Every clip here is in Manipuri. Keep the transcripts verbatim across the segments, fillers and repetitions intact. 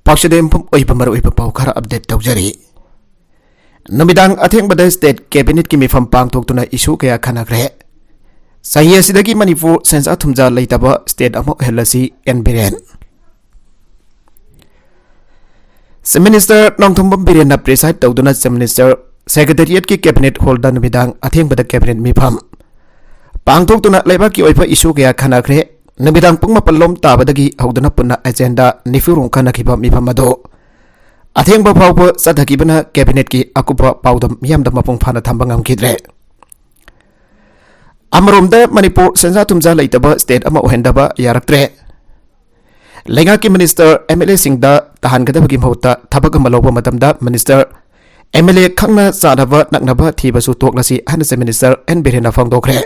ꯄꯥꯎꯁꯤꯗ ꯌꯨꯝꯐꯝ ꯑꯣꯏꯕ ꯃꯔꯨꯑꯣꯏꯕ ꯄꯥꯎ ꯈꯔ ꯑꯞꯗꯦꯠ ꯇꯧꯖꯔꯤ꯫ ꯅꯨꯃꯤꯗꯥꯡ ꯑꯊꯦꯡꯕꯗ ꯁ꯭ꯇꯦꯠ ꯀꯦꯕꯤꯅꯦꯠꯀꯤ ꯃꯤꯐꯝ ꯄꯥꯡꯊꯣꯛꯇꯨꯅ ꯏꯁꯨ ꯀꯌꯥ ꯈꯟꯅꯈ꯭ꯔꯦ꯫ ꯆꯍꯤ ꯑꯁꯤꯗꯒꯤ ꯃꯅꯤꯄꯨꯔ ꯁꯦꯟꯖꯥ ꯊꯨꯝꯖꯥ ꯂꯩꯇꯕ ꯁ꯭ꯇꯦꯠ ꯑꯃ ꯑꯣꯏꯍꯜꯂꯁꯤ, N Biren. Chief minister Nongthombam ꯕꯤꯔꯦꯟꯅ ꯄ꯭ꯔꯤꯁꯥꯏꯗ ꯇꯧꯗꯨꯅ ꯆꯤꯐ ꯃꯤꯅꯤꯁꯇꯔ ꯁꯦꯀ꯭ꯔꯦꯇꯦꯔꯤꯌꯦꯠꯀꯤ ꯀꯦꯕꯤꯅꯦꯠ ꯍꯣꯜꯗ ꯅꯨꯃꯤꯗꯥꯡ ꯑꯊꯦꯡꯕꯗ ꯀꯦꯕꯤꯅꯦꯠ ꯃꯤꯐꯝ ꯄꯥꯡꯊꯣꯛꯇꯨꯅ ꯂꯩꯕꯥꯛꯀꯤ ꯑꯣꯏꯕ ꯏꯁꯨ ꯀꯌꯥ ꯈꯟꯅꯈ꯭ꯔꯦ꯫ ꯅꯨꯃꯤꯗꯥꯡ ꯄꯨꯡ ꯃꯥꯄꯟ ꯂꯣꯝ ꯇꯥꯕꯗꯒꯤ ꯍꯧꯗꯨꯅ ꯄꯨꯟꯅ ꯑꯦꯖꯦꯟꯗꯥ ꯅꯤꯐꯨ ꯔꯣꯝ ꯈꯟꯅꯈꯤꯕ ꯃꯤꯐꯝ ꯑꯗꯨ ꯑꯊꯦꯡꯕ ꯐꯥꯎꯕ ꯆꯠꯊꯈꯤꯕꯅ ꯀꯦꯕꯤꯅꯦꯠꯀꯤ ꯑꯀꯨꯞꯄ ꯄꯥꯎꯗꯝ ꯃꯤꯌꯥꯝꯗ ꯃꯄꯨꯡ ꯐꯥꯅ ꯊꯝꯕ ꯉꯝꯈꯤꯗ꯭ꯔꯦ꯫ ꯑꯃꯔꯣꯝꯗ ꯃꯅꯤꯄꯨꯔ ꯁꯦꯟꯖꯥ ꯊꯨꯝꯖꯥ ꯂꯩꯇꯕ ꯁ꯭ꯇꯦꯠ ꯑꯃ ꯑꯣꯏꯍꯟꯗꯕ ꯌꯥꯔꯛꯇ꯭ꯔꯦ꯫ ꯂꯩꯉꯥꯛꯀꯤ ꯃꯤꯅꯤꯁꯇꯔ, ꯑꯦꯝ ꯑꯦꯜ ꯑꯦꯁꯤꯡꯗ ꯇꯥꯍꯟꯒꯗꯕꯒꯤ ꯃꯍꯨꯠꯇ ꯊꯕꯛ ꯑꯃ ꯂꯧꯕ ꯃꯇꯝꯗ ꯃꯤꯅꯤꯁꯇꯔ, ꯑꯦꯝ ꯑꯦꯜ ꯑꯦ ꯈꯪꯅ ꯆꯥꯅꯕ ꯅꯛꯅꯕ ꯊꯤꯕꯁꯨ ꯇꯣꯛꯂꯁꯤ ꯍꯥꯏꯅ ꯆꯤꯐ ꯃꯤꯅꯤꯁꯇꯔ ꯑꯦꯟ ꯕꯤꯔꯦꯟꯅ ꯐꯣꯡꯗꯣꯛꯈ꯭ꯔꯦ꯫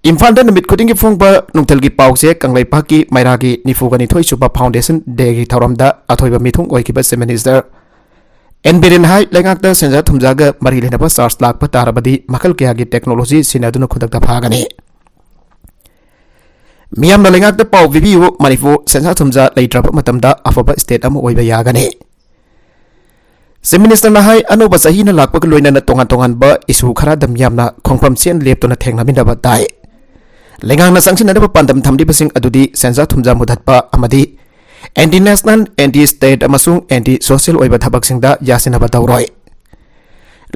ꯏꯝꯐꯥꯜꯗ ꯅꯨꯃꯤꯠ ꯈꯨꯗꯤꯡꯒꯤ ꯐꯣꯡꯕ ꯅꯨꯡꯊꯤꯜꯒꯤ ꯄꯥꯎꯁꯦ ꯀꯪꯂꯩꯄꯥꯛꯀꯤ ꯃꯩꯔꯥꯒꯤ ꯅꯤꯐꯨꯒ ꯅꯤꯊꯣꯏ ꯁꯨꯕ ꯐꯥꯎꯟꯗꯦꯁꯟ ꯗꯦꯒꯤ ꯊꯧꯔꯝꯗ ꯑꯊꯣꯏꯕ ꯃꯤꯊꯨꯡ ꯑꯣꯏꯈꯤꯕ ꯆꯤꯐ ꯃꯤꯅꯤꯁꯇꯔ ꯑꯦꯟ ꯕꯤꯔꯦꯟ ꯍꯥꯏ, ꯂꯩꯉꯥꯛꯇ ꯁꯦꯟꯖꯥ ꯊꯨꯝꯖꯥꯒ ꯃꯔꯤ ꯂꯩꯅꯕ ꯆꯥꯔꯖ ꯂꯥꯛꯄ ꯇꯥꯔꯕꯗꯤ ꯃꯈꯜ ꯀꯌꯥꯒꯤ ꯇꯦꯛꯅꯣꯂꯣꯖꯤ ꯁꯤꯖꯤꯟꯅꯗꯨꯅ ꯈꯨꯗꯛꯇ ꯐꯥꯒꯅꯤ꯫ ꯃꯤꯌꯥꯝꯅ ꯂꯩꯉꯥꯛꯇ ꯄꯥꯎ ꯄꯤꯕꯤꯌꯨ, ꯃꯅꯤꯄꯨꯔ ꯁꯦꯟꯖꯥ ꯊꯨꯝꯖꯥ ꯂꯩꯇ꯭ꯔꯕ ꯃꯇꯝꯗ ꯑꯐꯕ ꯁ꯭ꯇꯦꯠ ꯑꯃ ꯑꯣꯏꯕ ꯌꯥꯒꯅꯤ꯫ ꯆꯤꯐ ꯃꯤꯅꯤꯁꯇꯔꯅ ꯍꯥꯏ, ꯑꯅꯧꯕ ꯆꯍꯤꯅ ꯂꯥꯛꯄꯒ ꯂꯣꯏꯅꯅ ꯇꯣꯉꯥꯟ ꯇꯣꯉꯥꯟꯕ ꯏꯁꯨ ꯈꯔꯗ ꯃꯤꯌꯥꯝꯅ ꯈꯣꯡꯐꯝ ꯆꯦꯟ ꯂꯦꯞꯇꯨꯅ ꯊꯦꯡꯅꯃꯤꯟꯅꯕ ꯇꯥꯏ꯫ ꯂꯩꯉꯥꯛꯅ ꯆꯪꯁꯤꯟꯅꯗꯕ ꯄꯥꯟꯗꯝ ꯊꯝꯂꯤꯕꯁꯤꯡ ꯑꯗꯨꯗꯤ ꯁꯦꯟꯖꯥ ꯊꯨꯝꯖꯥ ꯃꯨꯊꯠꯄ ꯑꯃꯗꯤ ꯑꯦꯟꯇꯤ ꯅꯦꯁꯅꯦꯜ, ꯑꯦꯟꯇꯤ ꯁ꯭ꯇꯦꯠ ꯑꯃꯁꯨꯡ ꯑꯦꯟꯇꯤ ꯁꯣꯁꯤꯌꯦꯜ ꯑꯣꯏꯕ ꯊꯕꯛꯁꯤꯡꯗ ꯌꯥꯁꯤꯟꯅꯕ ꯇꯧꯔꯣꯏ꯫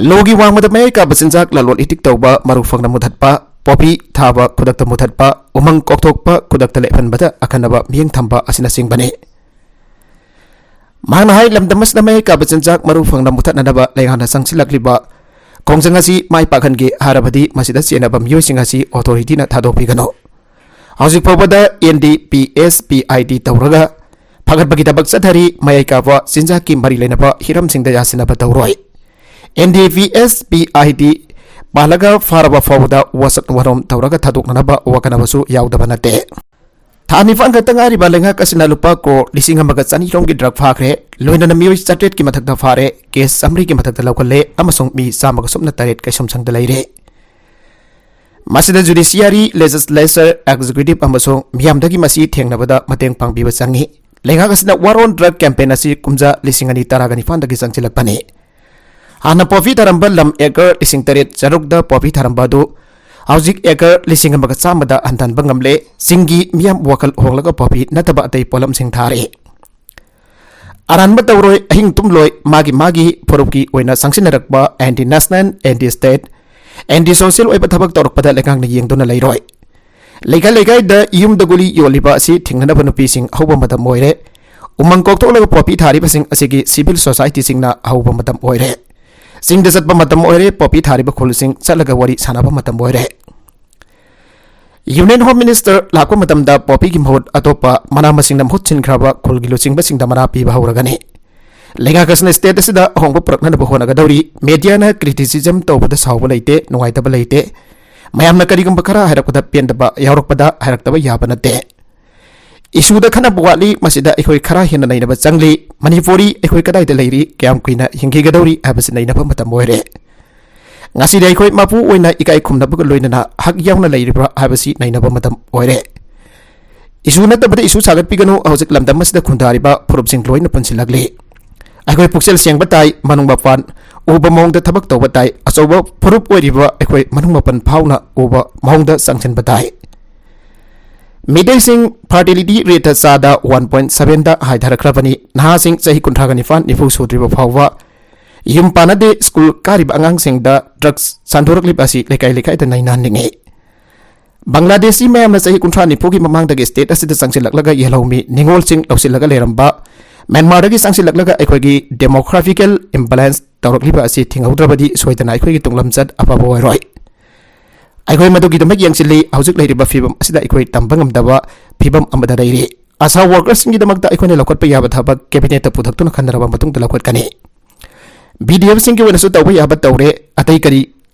ꯂꯣꯒꯤ ꯋꯥꯡꯃꯗ ꯃꯌꯥꯏ ꯀꯥꯕ ꯆꯤꯟꯖꯥꯛ ꯂꯂꯣꯟ ꯏꯇꯤꯛ ꯇꯧꯕ ꯃꯔꯨ ꯐꯪꯅ ꯃꯨꯊꯠꯄ, ꯄꯣꯄꯤ ꯊꯥꯕ ꯈꯨꯗꯛꯇ ꯃꯨꯊꯠꯄ, ꯎꯃꯪ ꯀꯣꯛꯊꯣꯛꯄ ꯈꯨꯗꯛꯇ ꯂꯦꯞꯍꯟꯕꯗ ꯑꯈꯟꯅꯕ ꯃꯤꯠꯌꯦꯡ ꯊꯝꯕ ꯑꯁꯤꯅꯆꯤꯡꯕꯅꯤ꯫ ꯃꯍꯥꯛꯅ ꯍꯥꯏ, ꯂꯝꯗꯝ ꯑꯁꯤꯗ ꯃꯌꯥꯏ ꯀꯥꯕ ꯆꯤꯟꯖꯥꯛ ꯃꯔꯨ ꯐꯪꯅ ꯃꯨꯊꯠꯅꯅꯕ ꯂꯩꯉꯥꯛꯅ ꯆꯪꯁꯤꯜꯂꯛꯂꯤꯕ ꯈꯣꯡꯖꯪ ꯑꯁꯤ ꯃꯥꯏ ꯄꯥꯛꯍꯟꯒꯦ ꯍꯥꯏꯔꯕꯗꯤ ꯃꯁꯤꯗ ꯆꯦꯟꯅꯕ ꯃꯤꯑꯣꯏꯁꯤꯡ ꯑꯁꯤ ꯑꯣꯊꯣꯔꯤꯇꯤꯅ ꯊꯥꯗꯣꯛꯄꯤꯒꯅꯨ꯫ ꯍꯧꯖꯤꯛ ꯐꯥꯎꯕꯗ N D P S P I D ꯇꯧꯔꯒ ꯐꯒꯠꯄꯒꯤ ꯊꯕꯛ ꯆꯠꯊꯔꯤ꯫ ꯃꯌꯥꯏ ꯀꯥꯕ ꯆꯤꯟꯖꯥꯛꯀꯤ ꯃꯔꯤ ꯂꯩꯅꯕ ꯍꯤꯔꯝꯁꯤꯡꯗ ꯌꯥꯁꯤꯟꯅꯕ ꯇꯧꯔꯣꯏ꯫ N D P S P I D ꯄꯥꯜꯂꯒ ꯐꯥꯔꯕ ꯐꯥꯎꯕꯗ ꯋꯥꯁꯛ ꯋꯥꯔꯣꯝ ꯇꯧꯔꯒ ꯊꯥꯗꯣꯛꯅꯅꯕ ꯋꯥꯀꯠꯅꯕꯁꯨ ꯌꯥꯎꯗꯕ ꯅꯠꯇꯦ꯫ ꯊꯥ ꯅꯤꯄꯥꯟ ꯈꯛꯇ ꯉꯥꯏꯔꯤꯕ ꯂꯩꯉꯥꯛ ꯑꯁꯤꯅ ꯂꯨꯄꯥ ꯀ꯭ꯔꯣꯔ ꯂꯤꯁꯤꯡ ꯑꯃꯒ ꯆꯅꯤ ꯔꯣꯝꯒꯤ ꯗ꯭ꯔꯒ ꯐꯥꯈ꯭ꯔꯦ꯫ ꯂꯣꯏꯅꯅ ꯃꯤꯑꯣꯏ ꯆꯥꯇ꯭ꯔꯦꯠꯀꯤ ꯃꯊꯛꯇ ꯐꯥꯔꯦ꯫ ꯀꯦꯁ ꯆꯥꯃꯔꯤꯒꯤ ꯃꯊꯛꯇ ꯂꯧꯈꯠꯂꯦ ꯑꯃꯁꯨꯡ ꯃꯤ ꯆꯥꯝꯃꯒ ꯁꯨꯞꯅ ꯇꯔꯦꯠ ꯀꯩꯁꯨꯝꯁꯪꯗ ꯂꯩꯔꯦ꯫ ꯃꯁꯤꯗ ꯖꯨꯗꯤꯁꯤꯌꯥꯔꯤ, ꯂꯦꯖꯤꯁꯂꯦꯆꯔ, ꯑꯦꯛꯖꯤꯀ꯭ꯌꯨꯇꯤꯚ ꯑꯃꯁꯨꯡ ꯃꯤꯌꯥꯝꯗꯒꯤ ꯃꯁꯤ ꯊꯦꯡꯅꯕꯗ ꯃꯇꯦꯡ ꯄꯥꯡꯕꯤꯕ ꯆꯪꯏ꯫ ꯂꯩꯉꯥꯛ ꯑꯁꯤꯅ War on Drug campaign ꯑꯁꯤ ꯀꯨꯝꯖꯥ ꯂꯤꯁꯤꯡ ꯑꯅꯤ ꯇꯔꯥꯒ ꯅꯤꯄꯥꯟꯗꯒꯤ ꯆꯪꯁꯤꯜꯂꯛꯄꯅꯤ꯫ ꯍꯥꯟꯅ ꯄꯣꯄꯤ ꯊꯥꯔꯝꯕ ꯂꯝ acre ꯂꯤꯁꯤꯡ ꯇꯔꯦꯠ ꯆꯥꯇ꯭ꯔꯨꯛꯇ ꯄꯣꯄꯤ ꯊꯥꯔꯝꯕ ꯑꯗꯨ ꯍꯧꯖꯤꯛ acre ꯂꯤꯁꯤꯡ ꯑꯃꯒ ꯆꯥꯝꯃꯗ ꯍꯟꯊꯍꯟꯕ ꯉꯝꯂꯦ꯫ ꯆꯤꯡꯒꯤ ꯃꯤꯌꯥꯝ ꯋꯥꯈꯜ ꯍꯣꯡꯂꯒ ꯄꯣꯄꯤ ꯅꯠꯇꯕ ꯑꯇꯩ ꯄꯣꯠꯂꯝꯁꯤꯡ ꯊꯥꯔꯦ꯫ ꯑꯔꯥꯟꯕ ꯇꯧꯔꯣꯏ, ꯑꯍꯤꯡ ꯇꯨꯝꯂꯣꯏ, ꯃꯥꯒꯤ ꯃꯥꯒꯤ ꯐꯨꯔꯨꯞꯀꯤ ꯑꯣꯏꯅ ꯆꯪꯁꯤꯟꯅꯔꯛꯄ anti national, anti state, anti social ꯑꯣꯏꯕ ꯊꯕꯛ ꯇꯧꯔꯛꯄꯗ ꯂꯩꯉꯥꯛꯅ ꯌꯦꯡꯗꯨꯅ ꯂꯩꯔꯣꯏ꯫ ꯂꯩꯀꯥꯏ ꯂꯩꯀꯥꯏꯗ ꯌꯨꯝꯗ ꯒꯨꯂꯤ ꯌꯣꯜꯂꯤꯕ ꯑꯁꯤ ꯊꯤꯡꯅꯅꯕ ꯅꯨꯄꯤꯁꯤꯡ ꯑꯍꯧꯕ ꯃꯇꯝ ꯑꯣꯏꯔꯦ꯫ ꯎꯃꯪ ꯀꯣꯛꯊꯣꯛꯂꯒ ꯄꯣꯄꯤ ꯊꯥꯔꯤꯕꯁꯤꯡ ꯑꯁꯤꯒꯤ civil societyꯁꯤꯡꯅ ꯑꯍꯧꯕ ꯃꯇꯝ ꯑꯣꯏꯔꯦ꯫ ꯆꯤꯡꯗ ꯆꯠꯄ ꯃꯇꯝ ꯑꯣꯏꯔꯦ, ꯄꯣꯄꯤ ꯊꯥꯔꯤꯕ ꯈꯨꯜꯁꯤꯡ ꯆꯠꯂꯒ ꯋꯥꯔꯤ ꯁꯥꯟꯅꯕ ꯃꯇꯝ ꯑꯣꯏꯔꯦ꯫ Union Home Minister ꯂꯥꯛꯄ ꯃꯇꯝꯗ ꯄꯣꯄꯤꯒꯤ ꯃꯍꯨꯠ ꯑꯇꯣꯞꯄ ꯃꯅꯥ ꯃꯁꯤꯡꯅ ꯃꯍꯨꯠ ꯁꯤꯟꯈ꯭ꯔꯕ ꯈꯨꯜꯒꯤ ꯂꯨꯆꯤꯡꯕꯁꯤꯡꯗ ꯃꯅꯥ ꯄꯤꯕ ꯍꯧꯔꯒꯅꯤ꯫ ꯂꯩꯉꯥꯛ ꯑꯁꯤꯅ state ꯑꯁꯤꯗ ꯑꯍꯣꯡꯕ ꯄꯨꯔꯛꯅꯅꯕ ꯍꯣꯠꯅꯒꯗꯧꯔꯤ꯫ Mediaꯅ criticism ꯇꯧꯕꯗ ꯁꯥꯎꯕ ꯂꯩꯇꯦ, ꯅꯨꯡꯉꯥꯏꯇꯕ ꯂꯩꯇꯦ꯫ ꯃꯌꯥꯝꯅ ꯀꯔꯤꯒꯨꯝꯕ ꯈꯔ ꯍꯥꯏꯔꯛꯄꯗ ꯄꯦꯟꯗꯕ ꯌꯥꯎꯔꯛꯄꯗ ꯍꯥꯏꯔꯛꯇꯕ ꯌꯥꯕ ꯅꯠꯇꯦ꯫ Issueꯗ ꯈꯟꯅꯕ ꯋꯥꯠꯂꯤ, ꯃꯁꯤꯗ ꯑꯩꯈꯣꯏ ꯈꯔ ꯍꯦꯟꯅ ꯅꯩꯅꯕ ꯆꯪꯂꯤ꯫ ꯃꯅꯤꯄꯨꯔꯤ ꯑꯩꯈꯣꯏ ꯀꯗꯥꯏꯗ ꯂꯩꯔꯤ, ꯀꯌꯥꯝ ꯀꯨꯏꯅ ꯍꯤꯡꯈꯤꯒꯗꯧꯔꯤ ꯍꯥꯏꯕꯁꯤ ꯅꯩꯅꯕ ꯃꯇꯝ ꯑꯣꯏꯔꯦ꯫ ꯉꯁꯤꯗꯤ ꯑꯩꯈꯣꯏ ꯃꯄꯨ ꯑꯣꯏꯅ ꯏꯀꯥꯏ ꯈꯨꯝꯅꯕꯒ ꯂꯣꯏꯅꯅ ꯍꯛ ꯌꯥꯎꯅ ꯂꯩꯔꯤꯕ꯭ꯔꯥ ꯍꯥꯏꯕꯁꯤ ꯅꯩꯅꯕ ꯃꯇꯝ ꯑꯣꯏꯔꯦ꯫ Issue ꯅꯠꯇꯕꯗ issue ꯁꯥꯒꯠꯄꯤꯒꯅꯨ꯫ ꯍꯧꯖꯤꯛ ꯂꯝꯗꯝ ꯑꯁꯤꯗ ꯈꯨꯟꯗꯥꯔꯤꯕ ꯐꯨꯔꯨꯞꯁꯤꯡ ꯂꯣꯏꯅ ꯄꯨꯟꯁꯤꯜꯂꯛꯂꯤ꯫ ꯑꯩꯈꯣꯏ ꯄꯨꯛꯆꯦꯜ ꯁꯦꯡꯕ ꯇꯥꯏ, ꯃꯅꯨꯡ ꯃꯄꯥꯟ ꯎꯕ ꯃꯑꯣꯡꯗ ꯊꯕꯛ ꯇꯧꯕ ꯇꯥꯏ꯫ ꯑꯆꯧꯕ ꯐꯨꯔꯨꯞ ꯑꯣꯏꯔꯤꯕ ꯑꯩꯈꯣꯏ ꯃꯅꯨꯡ ꯃꯄꯥꯟ ꯐꯥꯎꯅ ꯎꯕ ꯃꯑꯣꯡꯗ ꯆꯪꯁꯤꯟꯕ ꯇꯥꯏ꯫ ꯃꯤꯇꯩꯁꯤꯡ fertility rateꯇ ꯆꯥꯗ one point sevenꯗ ꯍꯥꯏꯊꯔꯛꯈ꯭ꯔꯕꯅꯤ꯫ ꯅꯍꯥꯁꯤꯡ ꯆꯍꯤ ꯀꯨꯟꯊ꯭ꯔꯥꯒ ꯅꯤꯄꯥꯟ, ꯅꯤꯐꯨ ꯁꯨꯗ꯭ꯔꯤꯕ ꯐꯥꯎꯕ ꯌꯨꯝ ꯄꯥꯟꯅꯗꯦ꯫ School ꯀꯥꯔꯤꯕ ꯑꯉꯥꯡꯁꯤꯡꯗ drugs ꯁꯟꯗꯣꯔꯛꯂꯤꯕ ꯑꯁꯤ ꯂꯩꯀꯥꯏ ꯂꯩꯀꯥꯏꯗ ꯅꯩꯅꯍꯟꯅꯤꯡꯏ꯫ ꯕꯪꯒ꯭ꯂꯥꯗꯦꯁꯤ ꯃꯌꯥꯝꯅ ꯆꯍꯤ ꯀꯨꯟꯊ꯭ꯔꯥ ꯅꯤꯐꯨꯒꯤ ꯃꯃꯥꯡꯗꯒꯤ state ꯑꯁꯤꯗ ꯆꯪꯁꯤꯜꯂꯛꯂꯒ ꯌꯦꯜꯍꯧꯃꯤ ꯅꯤꯉꯣꯜꯁꯤꯡ ꯂꯧꯁꯤꯜꯂꯒ ꯂꯩꯔꯝꯕ, ꯃ꯭ꯌꯥꯟꯃꯥꯔꯗꯒꯤ ꯆꯪꯁꯤꯜꯂꯛꯂꯒ ꯑꯩꯈꯣꯏꯒꯤ demographical imbalance ꯇꯧꯔꯛꯂꯤꯕ ꯑꯁꯤ ꯊꯤꯡꯍꯧꯗ꯭ꯔꯕꯗꯤ ꯁꯣꯏꯗꯅ ꯑꯩꯈꯣꯏꯒꯤ ꯇꯨꯡꯂꯝꯆꯠ ꯑꯐꯕ ꯑꯣꯏꯔꯣꯏ꯫ ꯑꯩꯈꯣꯏ ꯃꯗꯨꯒꯤꯗꯃꯛ ꯌꯦꯡꯁꯤꯜꯂꯤ꯫ ꯍꯧꯖꯤꯛ ꯂꯩꯔꯤꯕ ꯐꯤꯕꯝ ꯑꯁꯤꯗ ꯑꯩꯈꯣꯏ ꯇꯝꯕ ꯉꯝꯗꯕ ꯐꯤꯕꯝ ꯑꯃꯗ ꯂꯩꯔꯤ꯫ ꯑꯁꯥ workersꯁꯤꯡꯒꯤꯗꯃꯛꯇ ꯑꯩꯈꯣꯏꯅ ꯂꯧꯈꯠꯄ ꯌꯥꯕ ꯊꯕꯛ cabinetꯇ ꯄꯨꯊꯣꯛꯇꯨꯅ ꯈꯟꯅꯔꯕ ꯃꯇꯨꯡꯗ ꯂꯧꯈꯠꯀꯅꯤ꯫ BDFꯁꯤꯡꯒꯤ ꯑꯣꯏꯅꯁꯨ ꯇꯧꯕ ꯌꯥꯕ ꯇꯧꯔꯦ꯫ ꯑꯇꯩ ꯀꯔꯤ,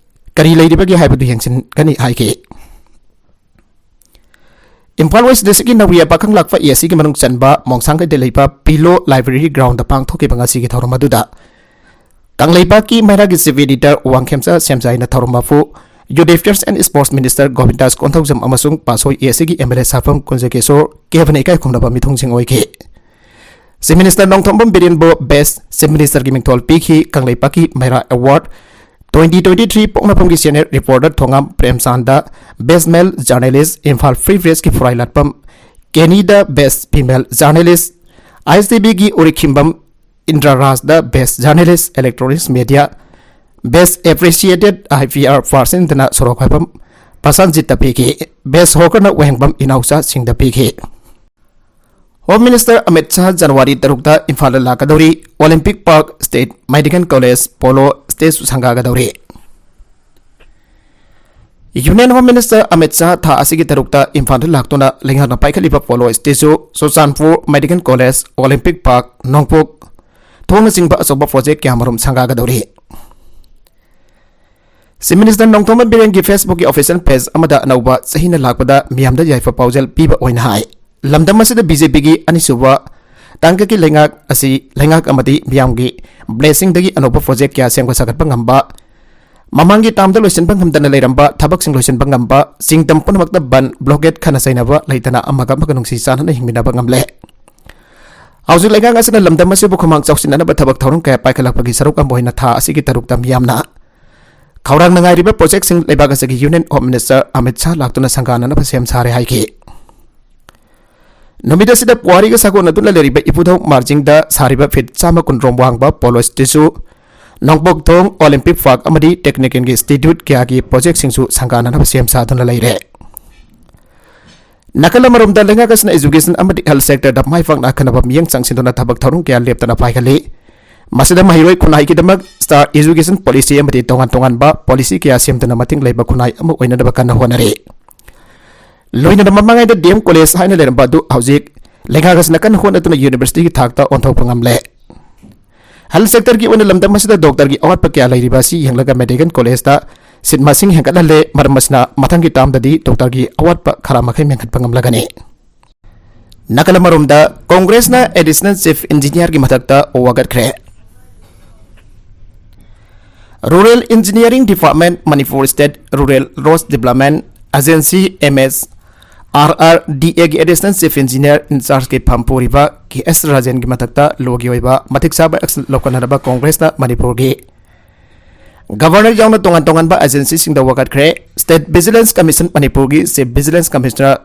ꯀꯔꯤ ꯂꯩꯔꯤꯕꯒꯦ ꯍꯥꯏꯕꯗꯨ ꯌꯦꯡꯁꯤꯟꯒꯅꯤ ꯍꯥꯏꯈꯤ꯫ ꯏꯝꯐꯥꯜ West Districtꯀꯤ ꯅꯧꯔꯤꯌꯥ ꯄꯥꯈꯪ ꯂꯥꯛꯄ ASCꯒꯤ ꯃꯅꯨꯡ ꯆꯟꯕ ꯃꯣꯡꯁꯥꯡꯒꯩꯗ ꯂꯩꯕ Pilo Library groundꯗ ꯄꯥꯡꯊꯣꯛꯈꯤꯕ ꯉꯁꯤꯒꯤ ꯊꯧꯔꯝ ꯑꯗꯨꯗ ꯀꯪꯂꯩꯄꯥꯛꯀꯤ ꯃꯩꯔꯥꯒꯤ Chief Editor ꯋꯥꯡꯈꯦꯝꯆꯥ ꯁꯦꯝꯖꯥꯏꯅ ꯊꯧꯔꯝ ꯃꯄꯨ, Youth Affairs and Sports Minister ꯒꯣꯕꯤꯟꯗꯥꯁ Konthoujam ꯑꯃꯁꯨꯡ ꯄꯥꯠꯁꯣꯏ ASCꯒꯤ MLA ꯁꯥꯐꯝ ꯀꯨꯟꯖꯀꯦꯁꯣꯔ ꯀꯦꯕꯅ ꯏꯀꯥꯏ ꯈꯨꯝꯅꯕ ꯃꯤꯊꯨꯡꯁꯤꯡ ꯑꯣꯏꯈꯤ꯫ Chief Minister Nongthombam ꯕꯤꯔꯦꯟꯕꯨ Best Chief Minister ꯒꯤ ꯃꯤꯡꯊꯣꯜ ꯄꯤꯈꯤ꯫ ꯀꯪꯂꯩꯄꯥꯛꯀꯤ ꯃꯩꯔꯥ Award twenty twenty-three ꯄꯣꯛꯅꯐꯝꯒꯤ senior reporter ꯊꯣꯉꯥꯝ ꯄ꯭ꯔꯦꯝꯆꯥꯟꯗ Best Male Journalist, Imphal Free Press ꯀꯤ ꯐꯨꯔꯥꯏ ꯂꯥꯠꯄꯝ ꯀꯦꯅꯤꯗ Best Female Journalist, ISTV ꯒꯤ ꯎꯔꯤꯈꯤꯝꯕꯝ Indra ꯔꯥꯖꯗ Best Journalist Electronics Media, Best Appreciated IPR Person ꯗꯅ ꯁꯣꯔꯣꯛ ꯍꯥꯏꯐꯝ ꯄ꯭ꯔꯁꯥꯟꯖꯤꯠꯇ ꯄꯤꯈꯤ꯫ Best Hawker ꯅ ꯋꯥꯍꯦꯡꯕꯝ ꯏꯅꯥꯎꯆꯥ ꯁꯤꯡꯗ ꯄꯤꯈꯤ꯫ Home Minister ꯑꯃꯤꯠ ꯁꯥꯍ ꯖꯅꯋꯥꯔꯤ ꯇꯔꯨꯛꯇ ꯏꯝꯐꯥꯜꯗ ꯂꯥꯛꯀꯗꯧꯔꯤ꯫ Olympic Park State Medical College Polo Statue ꯁꯪꯒꯥꯒꯗꯧꯔꯤ꯫ Union Home Minister Amit Shah ꯊꯥ ꯑꯁꯤꯒꯤ ꯇꯔꯨꯛꯇ ꯏꯝꯐꯥꯜꯗ ꯂꯥꯛꯇꯨꯅ ꯂꯩꯉꯥꯛꯅ ꯄꯥꯏꯈꯠꯂꯤꯕ Polo Statue, Churachandpur Medical College, Olympic Park, ꯅꯣꯡꯄꯣꯛ ꯊꯣꯡꯅꯆꯤꯡꯕ ꯑꯆꯧꯕ project ꯀꯌꯥ ꯃꯔꯨꯝ ꯁꯪꯒꯥꯒꯗꯧꯔꯤ꯫ Chief Minister ꯅꯣꯡꯊꯣꯝꯕꯝ ꯕꯤꯔꯦꯟꯒꯤ Facebook ꯀꯤ official page ꯑꯃꯗ ꯑꯅꯧꯕ ꯆꯍꯤꯅ ꯂꯥꯛꯄꯗ ꯃꯤꯌꯥꯝꯗ ꯌꯥꯏꯐ ꯄꯥꯎꯖꯦꯜ ꯄꯤꯕ ꯑꯣꯏꯅ ꯍꯥꯏ꯫ ꯂꯝꯗꯝ ꯑꯁꯤꯗ BJP ꯒꯤ ꯑꯅꯤꯁꯨꯕ ꯇꯥꯡꯀꯛꯀꯤ ꯂꯩꯉꯥꯛ ꯑꯁꯤ ꯂꯩꯉꯥꯛ ꯑꯃꯗꯤ ꯃꯤꯌꯥꯝꯒꯤ blessing ꯗꯒꯤ ꯑꯅꯧꯕ project ꯀꯌꯥ ꯁꯦꯝꯒꯠ ꯁꯥꯒꯠꯄ ꯉꯝꯕ, ꯃꯃꯥꯡꯒꯤ term ꯗ ꯂꯣꯏꯁꯤꯟꯕ ꯉꯝꯗꯅ ꯂꯩꯔꯝꯕ ꯊꯕꯛꯁꯤꯡ ꯂꯣꯏꯁꯤꯟꯕ ꯉꯝꯕ, ꯁꯤꯡꯗꯝ ꯄꯨꯝꯅꯃꯛꯇ ꯕꯟ, blockade, ꯈꯠꯅ ꯆꯩꯅꯕ ꯂꯩꯇꯅ ꯑꯃꯒ ꯑꯃꯒ ꯅꯨꯡꯁꯤ ꯆꯥꯟꯅꯅ ꯍꯤꯡꯃꯤꯟꯅꯕ ꯉꯝꯂꯦ꯫ ꯍꯧꯖꯤꯛ ꯂꯩꯉꯥꯛ ꯑꯁꯤꯅ ꯂꯝꯗꯝ ꯑꯁꯤꯕꯨ ꯈꯨꯃꯥꯡ ꯆꯥꯎꯁꯤꯟꯅꯅꯕ ꯊꯕꯛ ꯊꯧꯔꯝ ꯀꯌꯥ ꯄꯥꯏꯈꯠꯂꯛꯄꯒꯤ ꯁꯔꯨꯛ ꯑꯃ ꯑꯣꯏꯅ ꯊꯥ ꯑꯁꯤꯒꯤ ꯇꯔꯨꯛꯇ ꯃꯤꯌꯥꯝꯅ ꯈꯧꯔꯥꯡꯅ ꯉꯥꯏꯔꯤꯕ project ꯁꯤꯡ ꯂꯩꯕꯥꯛ ꯑꯁꯤꯒꯤ Union Home Minister Amit Shah ꯂꯥꯛꯇꯨꯅ ꯁꯪꯒꯥꯅꯅꯕ ꯁꯦꯝ ꯁꯥꯔꯦ ꯍꯥꯏꯈꯤ꯫ ꯅꯨꯃꯤꯠ ꯑꯁꯤꯗ ꯄꯨꯋꯥꯔꯤꯒ ꯁꯥꯒꯣꯟꯅꯗꯨꯅ ꯂꯩꯔꯤꯕ ꯏꯄꯨꯙꯧ ꯃꯥꯔꯖꯤꯡꯗ ꯁꯥꯔꯤꯕ feet ꯆꯥꯝꯃ ꯀꯨꯟꯔꯣꯝ ꯋꯥꯡꯕ Polo Statue, ꯅꯣꯡꯄꯣꯛ ꯊꯣꯡ, Olympic Park ꯑꯃꯗꯤ technical institute ꯀꯌꯥꯒꯤ project ꯁꯤꯡꯁꯨ ꯁꯪꯒꯥꯅꯅꯕ ꯁꯦꯝ ꯁꯥꯗꯨꯅ ꯂꯩꯔꯦ꯫ ꯅꯥꯀꯜ ꯑꯃꯔꯣꯝꯗ ꯂꯩꯉꯥꯛ ꯑꯁꯤꯅ education ꯑꯃꯗꯤ health sector ꯗ ꯃꯥꯏ ꯄꯥꯛꯅ ꯑꯈꯟꯅꯕ ꯃꯤꯠꯌꯦꯡ ꯆꯪꯁꯤꯟꯗꯨꯅ ꯊꯕꯛ ꯊꯧꯔꯝ ꯀꯌꯥ ꯂꯦꯞꯇꯅ ꯄꯥꯏꯈꯠꯂꯤ꯫ ꯃꯁꯤꯗ ꯃꯍꯩꯔꯣꯏ ꯈꯨꯟꯅꯥꯏꯒꯤꯗꯃꯛ star education policy ꯑꯃꯗꯤ ꯇꯣꯉꯥꯟ ꯇꯣꯉꯥꯟꯕ policy ꯀꯌꯥ ꯁꯦꯝꯗꯨꯅ ꯃꯇꯤꯡ ꯂꯩꯕ ꯈꯨꯟꯅꯥꯏ ꯑꯃ ꯑꯣꯏꯅꯅꯕ ꯀꯟꯅ ꯍꯣꯠꯅꯔꯤ꯫ ꯂꯣꯏꯅꯅ ꯃꯃꯥꯡꯉꯩꯗ D M College ꯍꯥꯏꯅ ꯂꯩꯔꯝꯕ ꯑꯗꯨ ꯍꯧꯖꯤꯛ ꯂꯩꯉꯥꯛ ꯑꯁꯤꯅ ꯀꯟꯅ ꯍꯣꯠꯅꯗꯨꯅ university ꯒꯤ ꯊꯥꯛꯇ ꯑꯣꯟꯊꯣꯛꯄ ꯉꯝꯂꯦ꯫ Health sector ꯒꯤ ꯑꯣꯏꯅ ꯂꯝꯗꯝ ꯑꯁꯤꯗ doctor ꯒꯤ ꯑꯋꯥꯠꯄ ꯀꯌꯥ ꯂꯩꯔꯤꯕ ꯑꯁꯤ ꯌꯦꯡꯂꯒ Medical College ꯇ seat ꯃꯁꯤꯡ ꯍꯦꯟꯒꯠꯍꯜꯂꯦ꯫ ꯃꯔꯝ ꯑꯁꯤꯅ ꯃꯊꯪꯒꯤ term ꯗꯗꯤ doctor ꯒꯤ ꯑꯋꯥꯠꯄ ꯈꯔ ꯃꯈꯩ ꯃꯦꯟꯈꯠꯄ ꯉꯝꯂꯒꯅꯤ꯫ ꯅꯥꯀꯜ ꯑꯃꯔꯣꯝꯗ Congress ꯅ Additional Chief Engineer ꯒꯤ ꯃꯊꯛꯇ ꯋꯥꯀꯠꯈ꯭ꯔꯦ꯫ Rural Engineering Department, Manipur State Rural Roads Development Agency, M S R R D ꯑꯦꯒꯤ Additional Chief Engineer in chargeꯀꯤ ꯐꯝ ꯄꯨꯔꯤꯕ ꯀꯦ ꯑꯦꯁ ꯔꯥꯖꯦꯟꯒꯤ ꯃꯊꯛꯇ ꯂꯣꯒꯤ ꯑꯣꯏꯕ ꯃꯇꯤꯛ ꯆꯥꯕ action ꯂꯧꯈꯠꯅꯅꯕ ꯀꯣꯡꯒ꯭ꯔꯦꯁꯅ ꯃꯅꯤꯄꯨꯔꯒꯤ ꯒꯕꯔꯅꯔ ꯌꯥꯎꯅ ꯇꯣꯉꯥꯟ ꯇꯣꯉꯥꯟꯕ agencyꯁꯤꯡꯗ ꯋꯥꯀꯠꯈ꯭ꯔꯦ꯫ State Vigilance Commission ꯃꯅꯤꯄꯨꯔꯒꯤ Chief Vigilance Commissioner,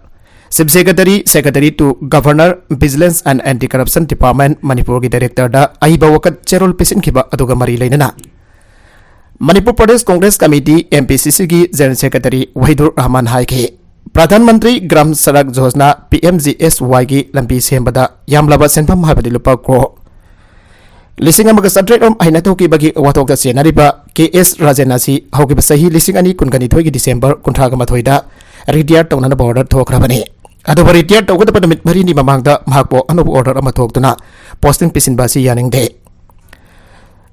Chief Secretary, Secretary to Governor, Vigilance and Anti-Corruption Department ꯃꯅꯤꯄꯨꯔꯒꯤ Directorꯗ ꯑꯏꯕ ꯋꯥꯀꯠ ꯆꯦꯔꯣꯜ ꯄꯤꯁꯤꯟꯈꯤꯕ ꯑꯗꯨꯒ ꯃꯔꯤ ꯂꯩꯅꯅ ꯃꯅꯤꯄꯨꯔ ꯄ꯭ꯔꯗꯦꯁ ꯀꯣꯡꯒ꯭ꯔꯦꯁ ꯀꯃꯤꯇꯤ, MPCCꯒꯤ General Secretary ꯋꯥꯍꯤꯗꯨꯔ ꯔꯍꯃꯥꯟ ꯍꯥꯏꯈꯤ, ꯄ꯭ꯔꯙꯥꯟ ꯃꯟꯇ꯭ꯔꯤ ꯒ꯭ꯔꯥꯝ ꯁꯔꯛ ꯌꯣꯖꯅꯥ, PMGSYꯒꯤ ꯂꯝꯕꯤ ꯁꯦꯝꯕꯗ ꯌꯥꯝꯂꯕ ꯁꯦꯟꯐꯝ ꯍꯥꯏꯕꯗꯤ ꯂꯨꯄꯥ ꯀ꯭ꯔꯣꯔ ꯂꯤꯁꯤꯡ ꯑꯃꯒ ꯆꯥꯇ꯭ꯔꯦꯠ ꯔꯣꯝ ꯍꯩꯅ ꯊꯣꯛꯈꯤꯕꯒꯤ ꯋꯥꯊꯣꯛꯇ ꯆꯦꯟꯅꯔꯤꯕ ꯀꯦ ꯑꯦꯁ ꯔꯥꯖꯦꯟ ꯑꯁꯤ ꯍꯧꯈꯤꯕ ꯆꯍꯤ ꯂꯤꯁꯤꯡ ꯑꯅꯤ ꯀꯨꯟꯒ ꯅꯤꯊꯣꯏꯒꯤ ꯗꯤꯁꯦꯝꯕꯔ ꯀꯨꯟꯊ꯭ꯔꯥꯒ ꯃꯥꯊꯣꯏꯗ retire ꯇꯧꯅꯅꯕ order ꯊꯣꯛꯈ꯭ꯔꯕꯅꯤ꯫ ꯑꯗꯨꯕꯨ retire ꯇꯧꯒꯗꯕ ꯅꯨꯃꯤꯠ ꯃꯔꯤꯅꯤ ꯃꯃꯥꯡꯗ ꯃꯍꯥꯛꯄꯨ ꯑꯅꯧꯕ order ꯑꯃ ꯊꯣꯛꯇꯨꯅ posting ꯄꯤꯁꯤꯟꯕ ꯑꯁꯤ ꯌꯥꯅꯤꯡꯗꯦ꯫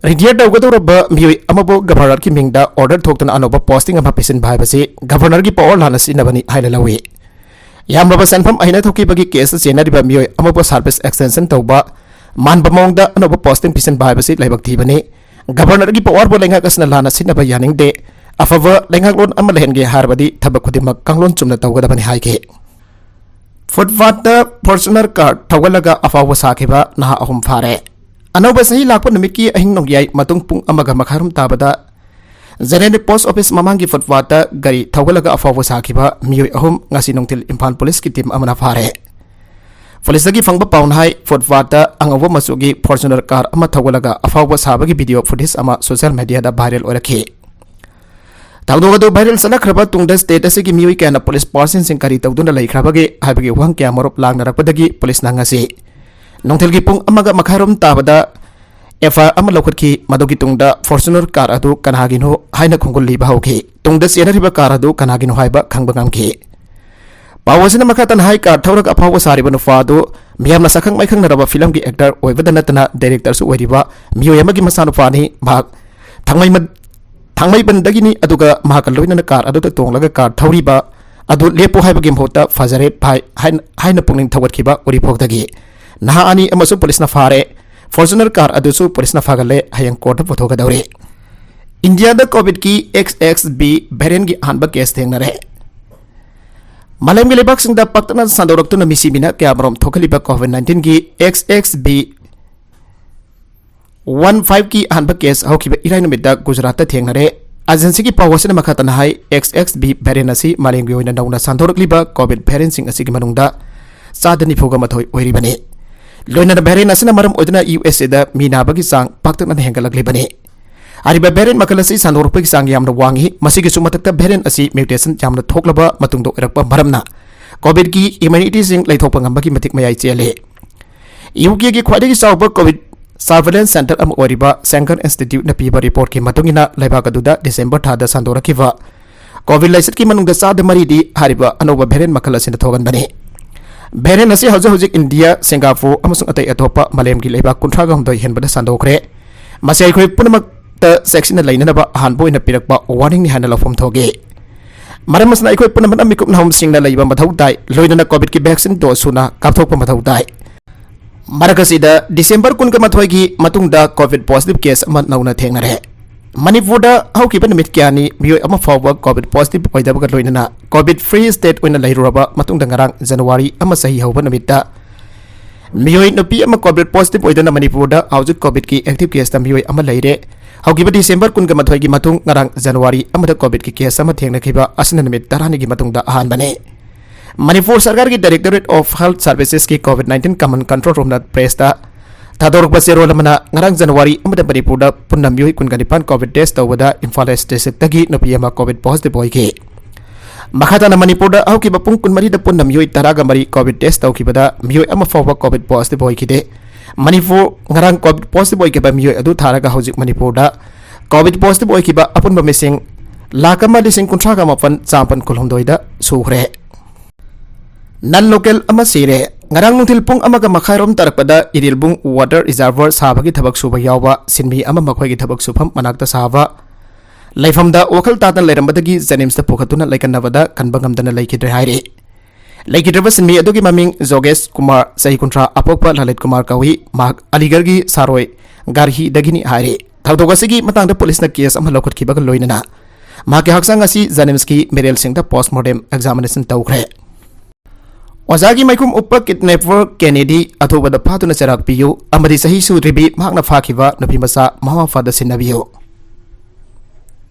Retire ꯇꯧꯒꯗꯧꯔꯕ ꯃꯤꯑꯣꯏ ꯑꯃꯕꯨ ꯒꯚꯔꯅꯔꯒꯤ ꯃꯤꯡꯗ order ꯊꯣꯛꯇꯨꯅ ꯑꯅꯧꯕ posting ꯑꯃ ꯄꯤꯁꯤꯟꯕ ꯍꯥꯏꯕꯁꯤ ꯒꯚꯔꯅꯔꯒꯤ power ꯂꯥꯟꯅ ꯁꯤꯖꯤꯟꯅꯕꯅꯤ ꯍꯥꯏꯅ ꯂꯧꯏ꯫ ꯌꯥꯝꯂꯕ ꯁꯦꯟꯐꯝ ꯍꯩꯅ ꯊꯣꯛꯈꯤꯕꯒꯤ case ꯆꯦꯟꯅꯔꯤꯕ ꯃꯤꯑꯣꯏ ꯑꯃꯕꯨ service extension ꯇꯧꯕ ꯃꯥꯟꯕ ꯃꯑꯣꯡꯗ ꯑꯅꯧꯕ posting ꯄꯤꯁꯤꯟꯕ ꯍꯥꯏꯕꯁꯤ ꯂꯥꯏꯕꯛ ꯊꯤꯕꯅꯤ꯫ ꯒꯚꯔꯅꯔꯒꯤ powerꯕꯨ ꯂꯩꯉꯥꯛ ꯑꯁꯤꯅ ꯂꯥꯟꯅ ꯁꯤꯖꯤꯟꯅꯕ ꯌꯥꯅꯤꯡꯗꯦ꯫ ꯑꯐꯕ ꯂꯩꯉꯥꯛꯂꯣꯟ ꯑꯃ ꯂꯩꯍꯟꯒꯦ ꯍꯥꯏꯔꯕꯗꯤ ꯊꯕꯛ ꯈꯨꯗꯤꯡꯃꯛ ꯀꯥꯡꯂꯣꯟ ꯆꯨꯝꯅ ꯇꯧꯒꯗꯕꯅꯤ ꯍꯥꯏꯈꯤ꯫ Footpathꯇ Fortuner car ꯊꯧꯒꯠꯂꯒ ꯑꯐꯥꯎꯕ ꯁꯥꯈꯤꯕ ꯅꯍꯥ ꯑꯍꯨꯝ ꯐꯥꯔꯦ꯫ ꯑꯅꯧꯕ ꯆꯍꯤ ꯂꯥꯛꯄ ꯅꯨꯃꯤꯠꯀꯤ ꯑꯍꯤꯡ ꯅꯣꯡꯌꯥꯏ ꯃꯇꯨꯡ ꯄꯨꯡ ꯑꯃꯒ ꯃꯈꯥꯏꯔꯣꯝ ꯇꯥꯕꯗ General Post Office ꯃꯃꯥꯡꯒꯤ footpathꯇ ꯒꯥꯔꯤ ꯊꯧꯒꯠꯂꯒ ꯑꯐꯥꯎꯕ ꯁꯥꯈꯤꯕ ꯃꯤꯑꯣꯏ ꯑꯍꯨꯝ ꯉꯁꯤ ꯅꯨꯡꯊꯤꯜ ꯏꯝꯐꯥꯜ ꯄꯨꯂꯤꯁꯀꯤ team ꯑꯃꯅ ꯐꯥꯔꯦ꯫ ꯄꯨꯂꯤꯁꯇꯒꯤ ꯐꯪꯕ ꯄꯥꯎꯅ ꯍꯥꯏ, footpathꯇ ꯑꯉꯧꯕ ꯃꯆꯨꯒꯤ Fortuner car ꯑꯃ ꯊꯧꯒꯠꯂꯒ ꯑꯐꯥꯎꯕ ꯁꯥꯕꯒꯤ video footage ꯑꯃ social mediaꯗ viral ꯑꯣꯏꯔꯛꯈꯤ꯫ ꯊꯧꯗꯣꯛ ꯑꯗꯨ viral ꯆꯠꯂꯛꯈ꯭ꯔꯕ ꯇꯨꯡꯗ state ꯑꯁꯤꯒꯤ ꯃꯤꯑꯣꯏ ꯀꯌꯥꯅ ꯄꯨꯂꯤꯁ personꯁꯤꯡ ꯀꯔꯤ ꯇꯧꯗꯨꯅ ꯂꯩꯈ꯭ꯔꯕꯒꯦ ꯍꯥꯏꯕꯒꯤ ꯋꯥꯍꯪ ꯀꯌꯥꯃꯔꯨꯝ ꯂꯥꯡꯅꯔꯛꯄꯗꯒꯤ ꯄꯨꯂꯤꯁꯅ ꯉꯁꯤ ꯅꯨꯡꯊꯤꯜꯒꯤ ꯄꯨꯡ ꯑꯃꯒ ꯃꯈꯥꯏꯔꯣꯝ ꯇꯥꯕꯗ FIR ꯑꯃ ꯂꯧꯈꯠꯈꯤ꯫ ꯃꯗꯨꯒꯤ ꯇꯨꯡꯗ Fortuner car ꯑꯗꯨ ꯀꯅꯥꯒꯤꯅꯣ ꯍꯥꯏꯅ ꯈꯣꯡꯒꯨꯜ ꯂꯤꯕ ꯍꯧꯈꯤ꯫ ꯇꯨꯡꯗ ꯆꯦꯟꯅꯔꯤꯕ car ꯑꯗꯨ ꯀꯅꯥꯒꯤꯅꯣ ꯍꯥꯏꯕ ꯈꯪꯕ ꯉꯝꯈꯤ꯫ ꯄꯥꯎ ꯑꯁꯤꯅ ꯃꯈꯥ ꯇꯥꯅ ꯍꯥꯏ, car ꯊꯧꯔꯒ ꯑꯐꯥꯎꯕ ꯁꯥꯔꯤꯕ ꯅꯨꯄꯥ ꯑꯗꯨ ꯃꯤꯌꯥꯝꯅ ꯁꯛꯈꯪ ꯃꯥꯏꯈꯪꯅꯔꯕ ꯐꯤꯂꯝꯒꯤ actor ꯑꯣꯏꯕꯗ ꯅꯠꯇꯅ directorꯁꯨ ꯑꯣꯏꯔꯤꯕ ꯃꯤꯑꯣꯏ ꯑꯃꯒꯤ ꯃꯆꯥꯅꯨꯄꯥꯅꯤ꯫ ꯃꯍꯥꯛ ꯊꯥꯡꯃꯩ-, ꯊꯥꯡꯃꯩꯕꯟꯗꯒꯤꯅꯤ, ꯑꯗꯨꯒ ꯃꯍꯥꯛꯀ ꯂꯣꯏꯅꯅ car ꯑꯗꯨꯗ ꯇꯣꯡꯂꯒ car ꯊꯧꯔꯤꯕ ꯑꯗꯨ ꯂꯦꯞꯄꯨ ꯍꯥꯏꯕꯒꯤ ꯃꯍꯨꯠꯇ "ꯐꯖꯔꯦ ꯚꯥꯏ" ꯍꯥꯏꯅ, ꯍꯥꯏꯅ ꯄꯨꯛꯅꯤꯡ ꯊꯧꯒꯠꯈꯤꯕ ꯎꯔꯤꯄꯣꯛꯇꯒꯤ ꯅꯍꯥ ꯑꯅꯤ ꯑꯃꯁꯨ ꯄꯨꯂꯤꯁꯅ ꯐꯥꯔꯦ꯫ Fortuner car ꯑꯗꯨꯁꯨ ꯄꯨꯂꯤꯁꯅ ꯐꯥꯒꯠꯂꯦ꯫ ꯍꯌꯦꯡ courtꯇ ꯄꯨꯊꯣꯛꯀꯗꯧꯔꯤ꯫ ꯏꯟꯗꯤꯌꯥꯗ COVIDꯀꯤ XXB variantꯀꯤ ꯑꯍꯥꯟꯕ case ꯊꯦꯡꯅꯔꯦ꯫ ꯃꯥꯂꯦꯝꯒꯤ ꯂꯩꯕꯥꯛꯁꯤꯡꯗ ꯄꯥꯛꯇꯛꯅ ꯁꯟꯗꯣꯔꯛꯇꯨꯅ ꯃꯤꯁꯤ ꯃꯤꯅ ꯀꯌꯥꯃꯔꯨꯝ ꯊꯣꯛꯍꯜꯂꯤꯕ COVID nineteen ꯒꯤ X X B one five ꯀꯤ ꯑꯍꯥꯟꯕ case ꯍꯧꯈꯤꯕ ꯏꯔꯥꯏ ꯅꯨꯃꯤꯠꯇ ꯒꯨꯖꯔꯥꯠꯇ ꯊꯦꯡꯅꯔꯦ꯫ ꯑꯦꯖꯦꯟꯁꯤꯒꯤ ꯄꯥꯎ ꯑꯁꯤꯅ ꯃꯈꯥ ꯇꯥꯅ ꯍꯥꯏ, X X B variant ꯑꯁꯤ ꯃꯥꯂꯦꯝꯒꯤ ꯑꯣꯏꯅ ꯅꯧꯅ ꯁꯟꯗꯣꯔꯛꯂꯤꯕ COVID variant ꯁꯤꯡ ꯑꯁꯤꯒꯤ ꯃꯅꯨꯡꯗ ꯆꯥꯗ ꯅꯤꯐꯨꯒ ꯃꯥꯊꯣꯏ ꯑꯣꯏꯔꯤꯕꯅꯤ꯫ ꯂꯣꯏꯅꯅ variant ꯑꯁꯤꯅ ꯃꯔꯝ ꯑꯣꯏꯗꯨꯅ U S A ꯗ ꯃꯤ ꯅꯥꯕꯒꯤ ꯆꯥꯡ ꯄꯥꯛꯇꯛꯅꯅ ꯍꯦꯟꯒꯠꯂꯛꯂꯤꯕꯅꯤ꯫ ꯍꯥꯏꯔꯤꯕ variant ꯃꯈꯜ ꯑꯁꯤ ꯁꯟꯗꯣꯔꯛꯄꯒꯤ ꯆꯥꯡ ꯌꯥꯝꯅ ꯋꯥꯡꯏ꯫ ꯃꯁꯤꯒꯤꯁꯨ ꯃꯊꯛꯇ variant ꯑꯁꯤ mutation ꯌꯥꯝꯅ ꯊꯣꯛꯂꯕ ꯃꯇꯨꯡꯗ ꯑꯣꯏꯔꯛꯄ ꯃꯔꯝꯅ COVID ꯀꯤ immunity ꯁꯤꯡ ꯂꯩꯊꯣꯛꯄ ꯉꯝꯕꯒꯤ ꯃꯇꯤꯛ ꯃꯌꯥꯏ ꯆꯦꯜꯂꯤ꯫ U K ꯒꯤ ꯈ꯭ꯋꯥꯏꯗꯒꯤ ꯆꯥꯎꯕ COVID surveillance center ꯑꯃ ꯑꯣꯏꯔꯤꯕ Sanger Institute ꯅ ꯄꯤꯕ report ꯀꯤ ꯃꯇꯨꯡ ꯏꯟꯅ, ꯂꯩꯕꯥꯛ ꯑꯗꯨꯗ December ꯊꯥꯗ ꯁꯟꯗꯣꯔꯛꯈꯤꯕ COVID ꯂꯥꯏꯆꯠꯀꯤ ꯃꯅꯨꯡꯗ ꯆꯥꯗ ꯃꯔꯤꯗꯤ ꯍꯥꯏꯔꯤꯕ ꯑꯅꯧꯕ variant ꯃꯈꯜ ꯑꯁꯤꯅ ꯊꯣꯛꯍꯟꯕꯅꯤ꯫ Variant ꯑꯁꯤ ꯍꯧꯖꯤꯛ ꯍꯧꯖꯤꯛ India, Singapore ꯑꯃꯁꯨꯡ ꯑꯇꯩ ꯑꯇꯣꯞꯄ ꯃꯥꯂꯦꯝꯒꯤ ꯂꯩꯕꯥꯛ ꯀꯨꯟꯊ꯭ꯔꯥꯒ ꯍꯨꯝꯗꯣꯏ ꯍꯦꯟꯕꯗ ꯁꯟꯗꯣꯛꯈ꯭ꯔꯦ꯫ ꯃꯁꯤ ꯑꯩꯈꯣꯏ ꯄꯨꯝꯅꯃꯛꯇ ꯆꯦꯛꯁꯤꯟꯅ ꯂꯩꯅꯅꯕ ꯑꯍꯥꯟꯕ ꯑꯣꯏꯅ ꯄꯤꯔꯛꯄ warning ꯅꯤ ꯍꯥꯏꯅ ꯂꯧꯐꯝ ꯊꯣꯛꯏ꯫ ꯃꯔꯝ ꯑꯁꯤꯅ ꯑꯩꯈꯣꯏ ꯄꯨꯝꯅꯃꯛꯅ ꯃꯤꯀꯨꯞ ꯅꯥꯍꯨꯝꯁꯤꯡꯅ ꯂꯩꯕ ꯃꯊꯧ ꯇꯥꯏ, ꯂꯣꯏꯅꯅ COVID ꯀꯤ vaccine dose ꯁꯨꯅ ꯀꯥꯞꯊꯣꯛꯄ ꯃꯊꯧ ꯇꯥꯏ꯫ ꯃꯔꯛ ꯑꯁꯤꯗ, December ꯀꯨꯟꯒ ꯃꯥꯊꯣꯏꯒꯤ ꯃꯇꯨꯡꯗ COVID positive case ꯑꯃ ꯅꯧꯅ ꯊꯦꯡꯅꯔꯦ꯫ ꯃꯅꯤꯄꯨꯔꯗ ꯍꯧꯈꯤꯕ ꯅꯨꯃꯤꯠ ꯀꯌꯥꯅꯤ ꯃꯤꯑꯣꯏ ꯑꯃ ꯐꯥꯎꯕ COVID positive ꯑꯣꯏꯗꯕꯒ ꯂꯣꯏꯅꯅ COVID free state ꯑꯣꯏꯅ ꯂꯩꯔꯨꯔꯕ ꯃꯇꯨꯡꯗ, ꯉꯔꯥꯡ January ꯑꯃ ꯆꯍꯤ ꯍꯧꯕ ꯅꯨꯃꯤꯠꯇ ꯃꯤꯑꯣꯏ ꯅꯨꯄꯤ ꯑꯃ COVID positive ꯑꯣꯏꯗꯨꯅ ꯃꯅꯤꯄꯨꯔꯗ ꯍꯧꯖꯤꯛ COVID ꯀꯤ active case ꯇ ꯃꯤꯑꯣꯏ ꯑꯃ ꯂꯩꯔꯦ꯫ ꯍꯧꯈꯤꯕ December ꯀꯨꯟꯒ ꯃꯥꯊꯣꯏꯒꯤ ꯃꯇꯨꯡ ꯉꯔꯥꯡ January ꯑꯃꯗ COVID ꯀꯤ case ꯑꯃ ꯊꯦꯡꯅꯈꯤꯕ ꯑꯁꯤꯅ ꯅꯨꯃꯤꯠ ꯇꯔꯥꯅꯤꯒꯤ ꯃꯇꯨꯡꯗ ꯑꯍꯥꯟꯕꯅꯤ꯫ ꯃꯅꯤꯄꯨꯔ ꯁꯔꯀꯥꯔꯒꯤ Directorate of Health Services ꯀꯤ COVID nineteen Command Control Room ꯅ press ꯇ ꯊꯥꯗꯣꯔꯛꯄ ꯆꯦꯔꯣꯜ ꯑꯃꯅ, ꯉꯔꯥꯡ January ꯑꯃꯗ ꯃꯅꯤꯄꯨꯔꯗ ꯄꯨꯟꯅ ꯃꯤꯑꯣꯏ ꯀꯨꯟꯒ ꯅꯤꯄꯥꯟ COVID test ꯇꯧꯕꯗ ꯏꯝꯐꯥꯜ East district ꯇꯒꯤ ꯅꯨꯄꯤ ꯑꯃ COVID positive ꯑꯣꯏꯈꯤ꯫ ꯃꯈꯥ ꯇꯥꯅ, ꯃꯅꯤꯄꯨꯔꯗ ꯍꯧꯈꯤꯕ ꯄꯨꯡ ꯀꯨꯟꯃꯔꯤꯗ ꯄꯨꯟꯅ ꯃꯤꯑꯣꯏ ꯇꯔꯥꯒ ꯃꯔꯤ COVID test ꯇꯧꯈꯤꯕꯗ ꯃꯤꯑꯣꯏ ꯑꯃ ꯐꯥꯎꯕ COVID positive ꯑꯣꯏꯈꯤꯗꯦ꯫ ꯃꯅꯤꯄꯨꯔ, ꯉꯔꯥꯡ COVID positive ꯑꯣꯏꯈꯤꯕ ꯃꯤꯑꯣꯏ ꯑꯗꯨ ꯊꯥꯔꯒ ꯍꯧꯖꯤꯛ ꯃꯅꯤꯄꯨꯔꯗ COVID positive ꯑꯣꯏꯈꯤꯕ ꯑꯄꯨꯟꯕ ꯃꯁꯤꯡ ꯂꯥꯈ ꯑꯃ ꯂꯤꯁꯤꯡ ꯀꯨꯟꯊ꯭ꯔꯥꯒ ꯃꯥꯄꯟ ꯆꯥꯃꯥꯄꯟ ꯀꯨꯟꯍꯨꯝꯗꯣꯏꯗ ꯁꯨꯈ꯭ꯔꯦ꯫ Non local ꯑꯃ ꯁꯤꯔꯦ꯫ ꯉꯔꯥꯡ ꯅꯨꯡꯊꯤꯜ ꯄꯨꯡ ꯑꯃꯒ ꯃꯈꯥꯏꯔꯣꯝ ꯇꯥꯔꯛꯄꯗ ꯏꯔꯤꯜꯕꯨꯡ water reservoir ꯁꯥꯕꯒꯤ ꯊꯕꯛ ꯁꯨꯕ ꯌꯥꯎꯕ ꯁꯤꯟꯃꯤ ꯑꯃ ꯃꯈꯣꯏꯒꯤ ꯊꯕꯛ ꯁꯨꯐꯝ ꯃꯅꯥꯛꯇ ꯁꯥꯕ ꯂꯩꯐꯝꯗ ꯋꯥꯈꯜ ꯇꯥꯗꯅ ꯂꯩꯔꯝꯕꯗꯒꯤ JNIMS ꯇ ꯄꯨꯈꯠꯇꯨꯅ ꯂꯩꯀꯟꯅꯕꯗ ꯀꯟꯕ ꯉꯝꯗꯅ ꯂꯩꯈꯤꯗ꯭ꯔꯦ ꯍꯥꯏꯔꯤ꯫ ꯂꯩꯈꯤꯗ꯭ꯔꯕ ꯁꯤꯟꯃꯤ ꯑꯗꯨꯒꯤ ꯃꯃꯤꯡ ꯖꯣꯒꯦꯁ ꯀꯨꯃꯥꯔ, ꯆꯍꯤ ꯀꯨꯟꯊ꯭ꯔꯥ, ꯑꯄꯣꯛꯄ ꯂꯂꯤꯠ ꯀꯨꯃꯥꯔ ꯀꯧꯏ꯫ ꯃꯍꯥꯛ ꯑꯂꯤꯒꯔꯒꯤ ꯁꯥꯔꯣꯏ ꯒꯥꯔꯍꯤꯗꯒꯤꯅꯤ ꯍꯥꯏꯔꯤ꯫ ꯊꯧꯗꯣꯛ ꯑꯁꯤꯒꯤ ꯃꯇꯥꯡꯗ ꯄꯨꯂꯤꯁꯅ case ꯑꯃ ꯂꯧꯈꯠꯈꯤꯕꯒ ꯂꯣꯏꯅꯅ ꯃꯍꯥꯛꯀꯤ ꯍꯛꯆꯥꯡ ꯑꯁꯤ JNIMSꯀꯤ ꯃꯤꯔꯦꯜꯁꯤꯡꯗ post mortem examination ꯇꯧꯈ꯭ꯔꯦ꯫ ꯑꯣꯖꯥꯒꯤ ꯃꯥꯏꯈꯨꯝ ꯎꯞꯄ kidnapper ꯀꯦꯅꯦꯗꯤ ꯑꯊꯨꯕꯗ ꯐꯥꯗꯨꯅ ꯆꯩꯔꯥꯛ ꯄꯤꯌꯨ ꯑꯃꯗꯤ ꯆꯍꯤ ꯁꯨꯗ꯭ꯔꯤꯕꯤ ꯃꯍꯥꯛꯅ ꯐꯥꯈꯤꯕ ꯅꯨꯄꯤ ꯃꯆꯥ ꯃꯃꯥ ꯃꯄꯥꯗ ꯁꯤꯟꯅꯕꯤꯌꯨ꯫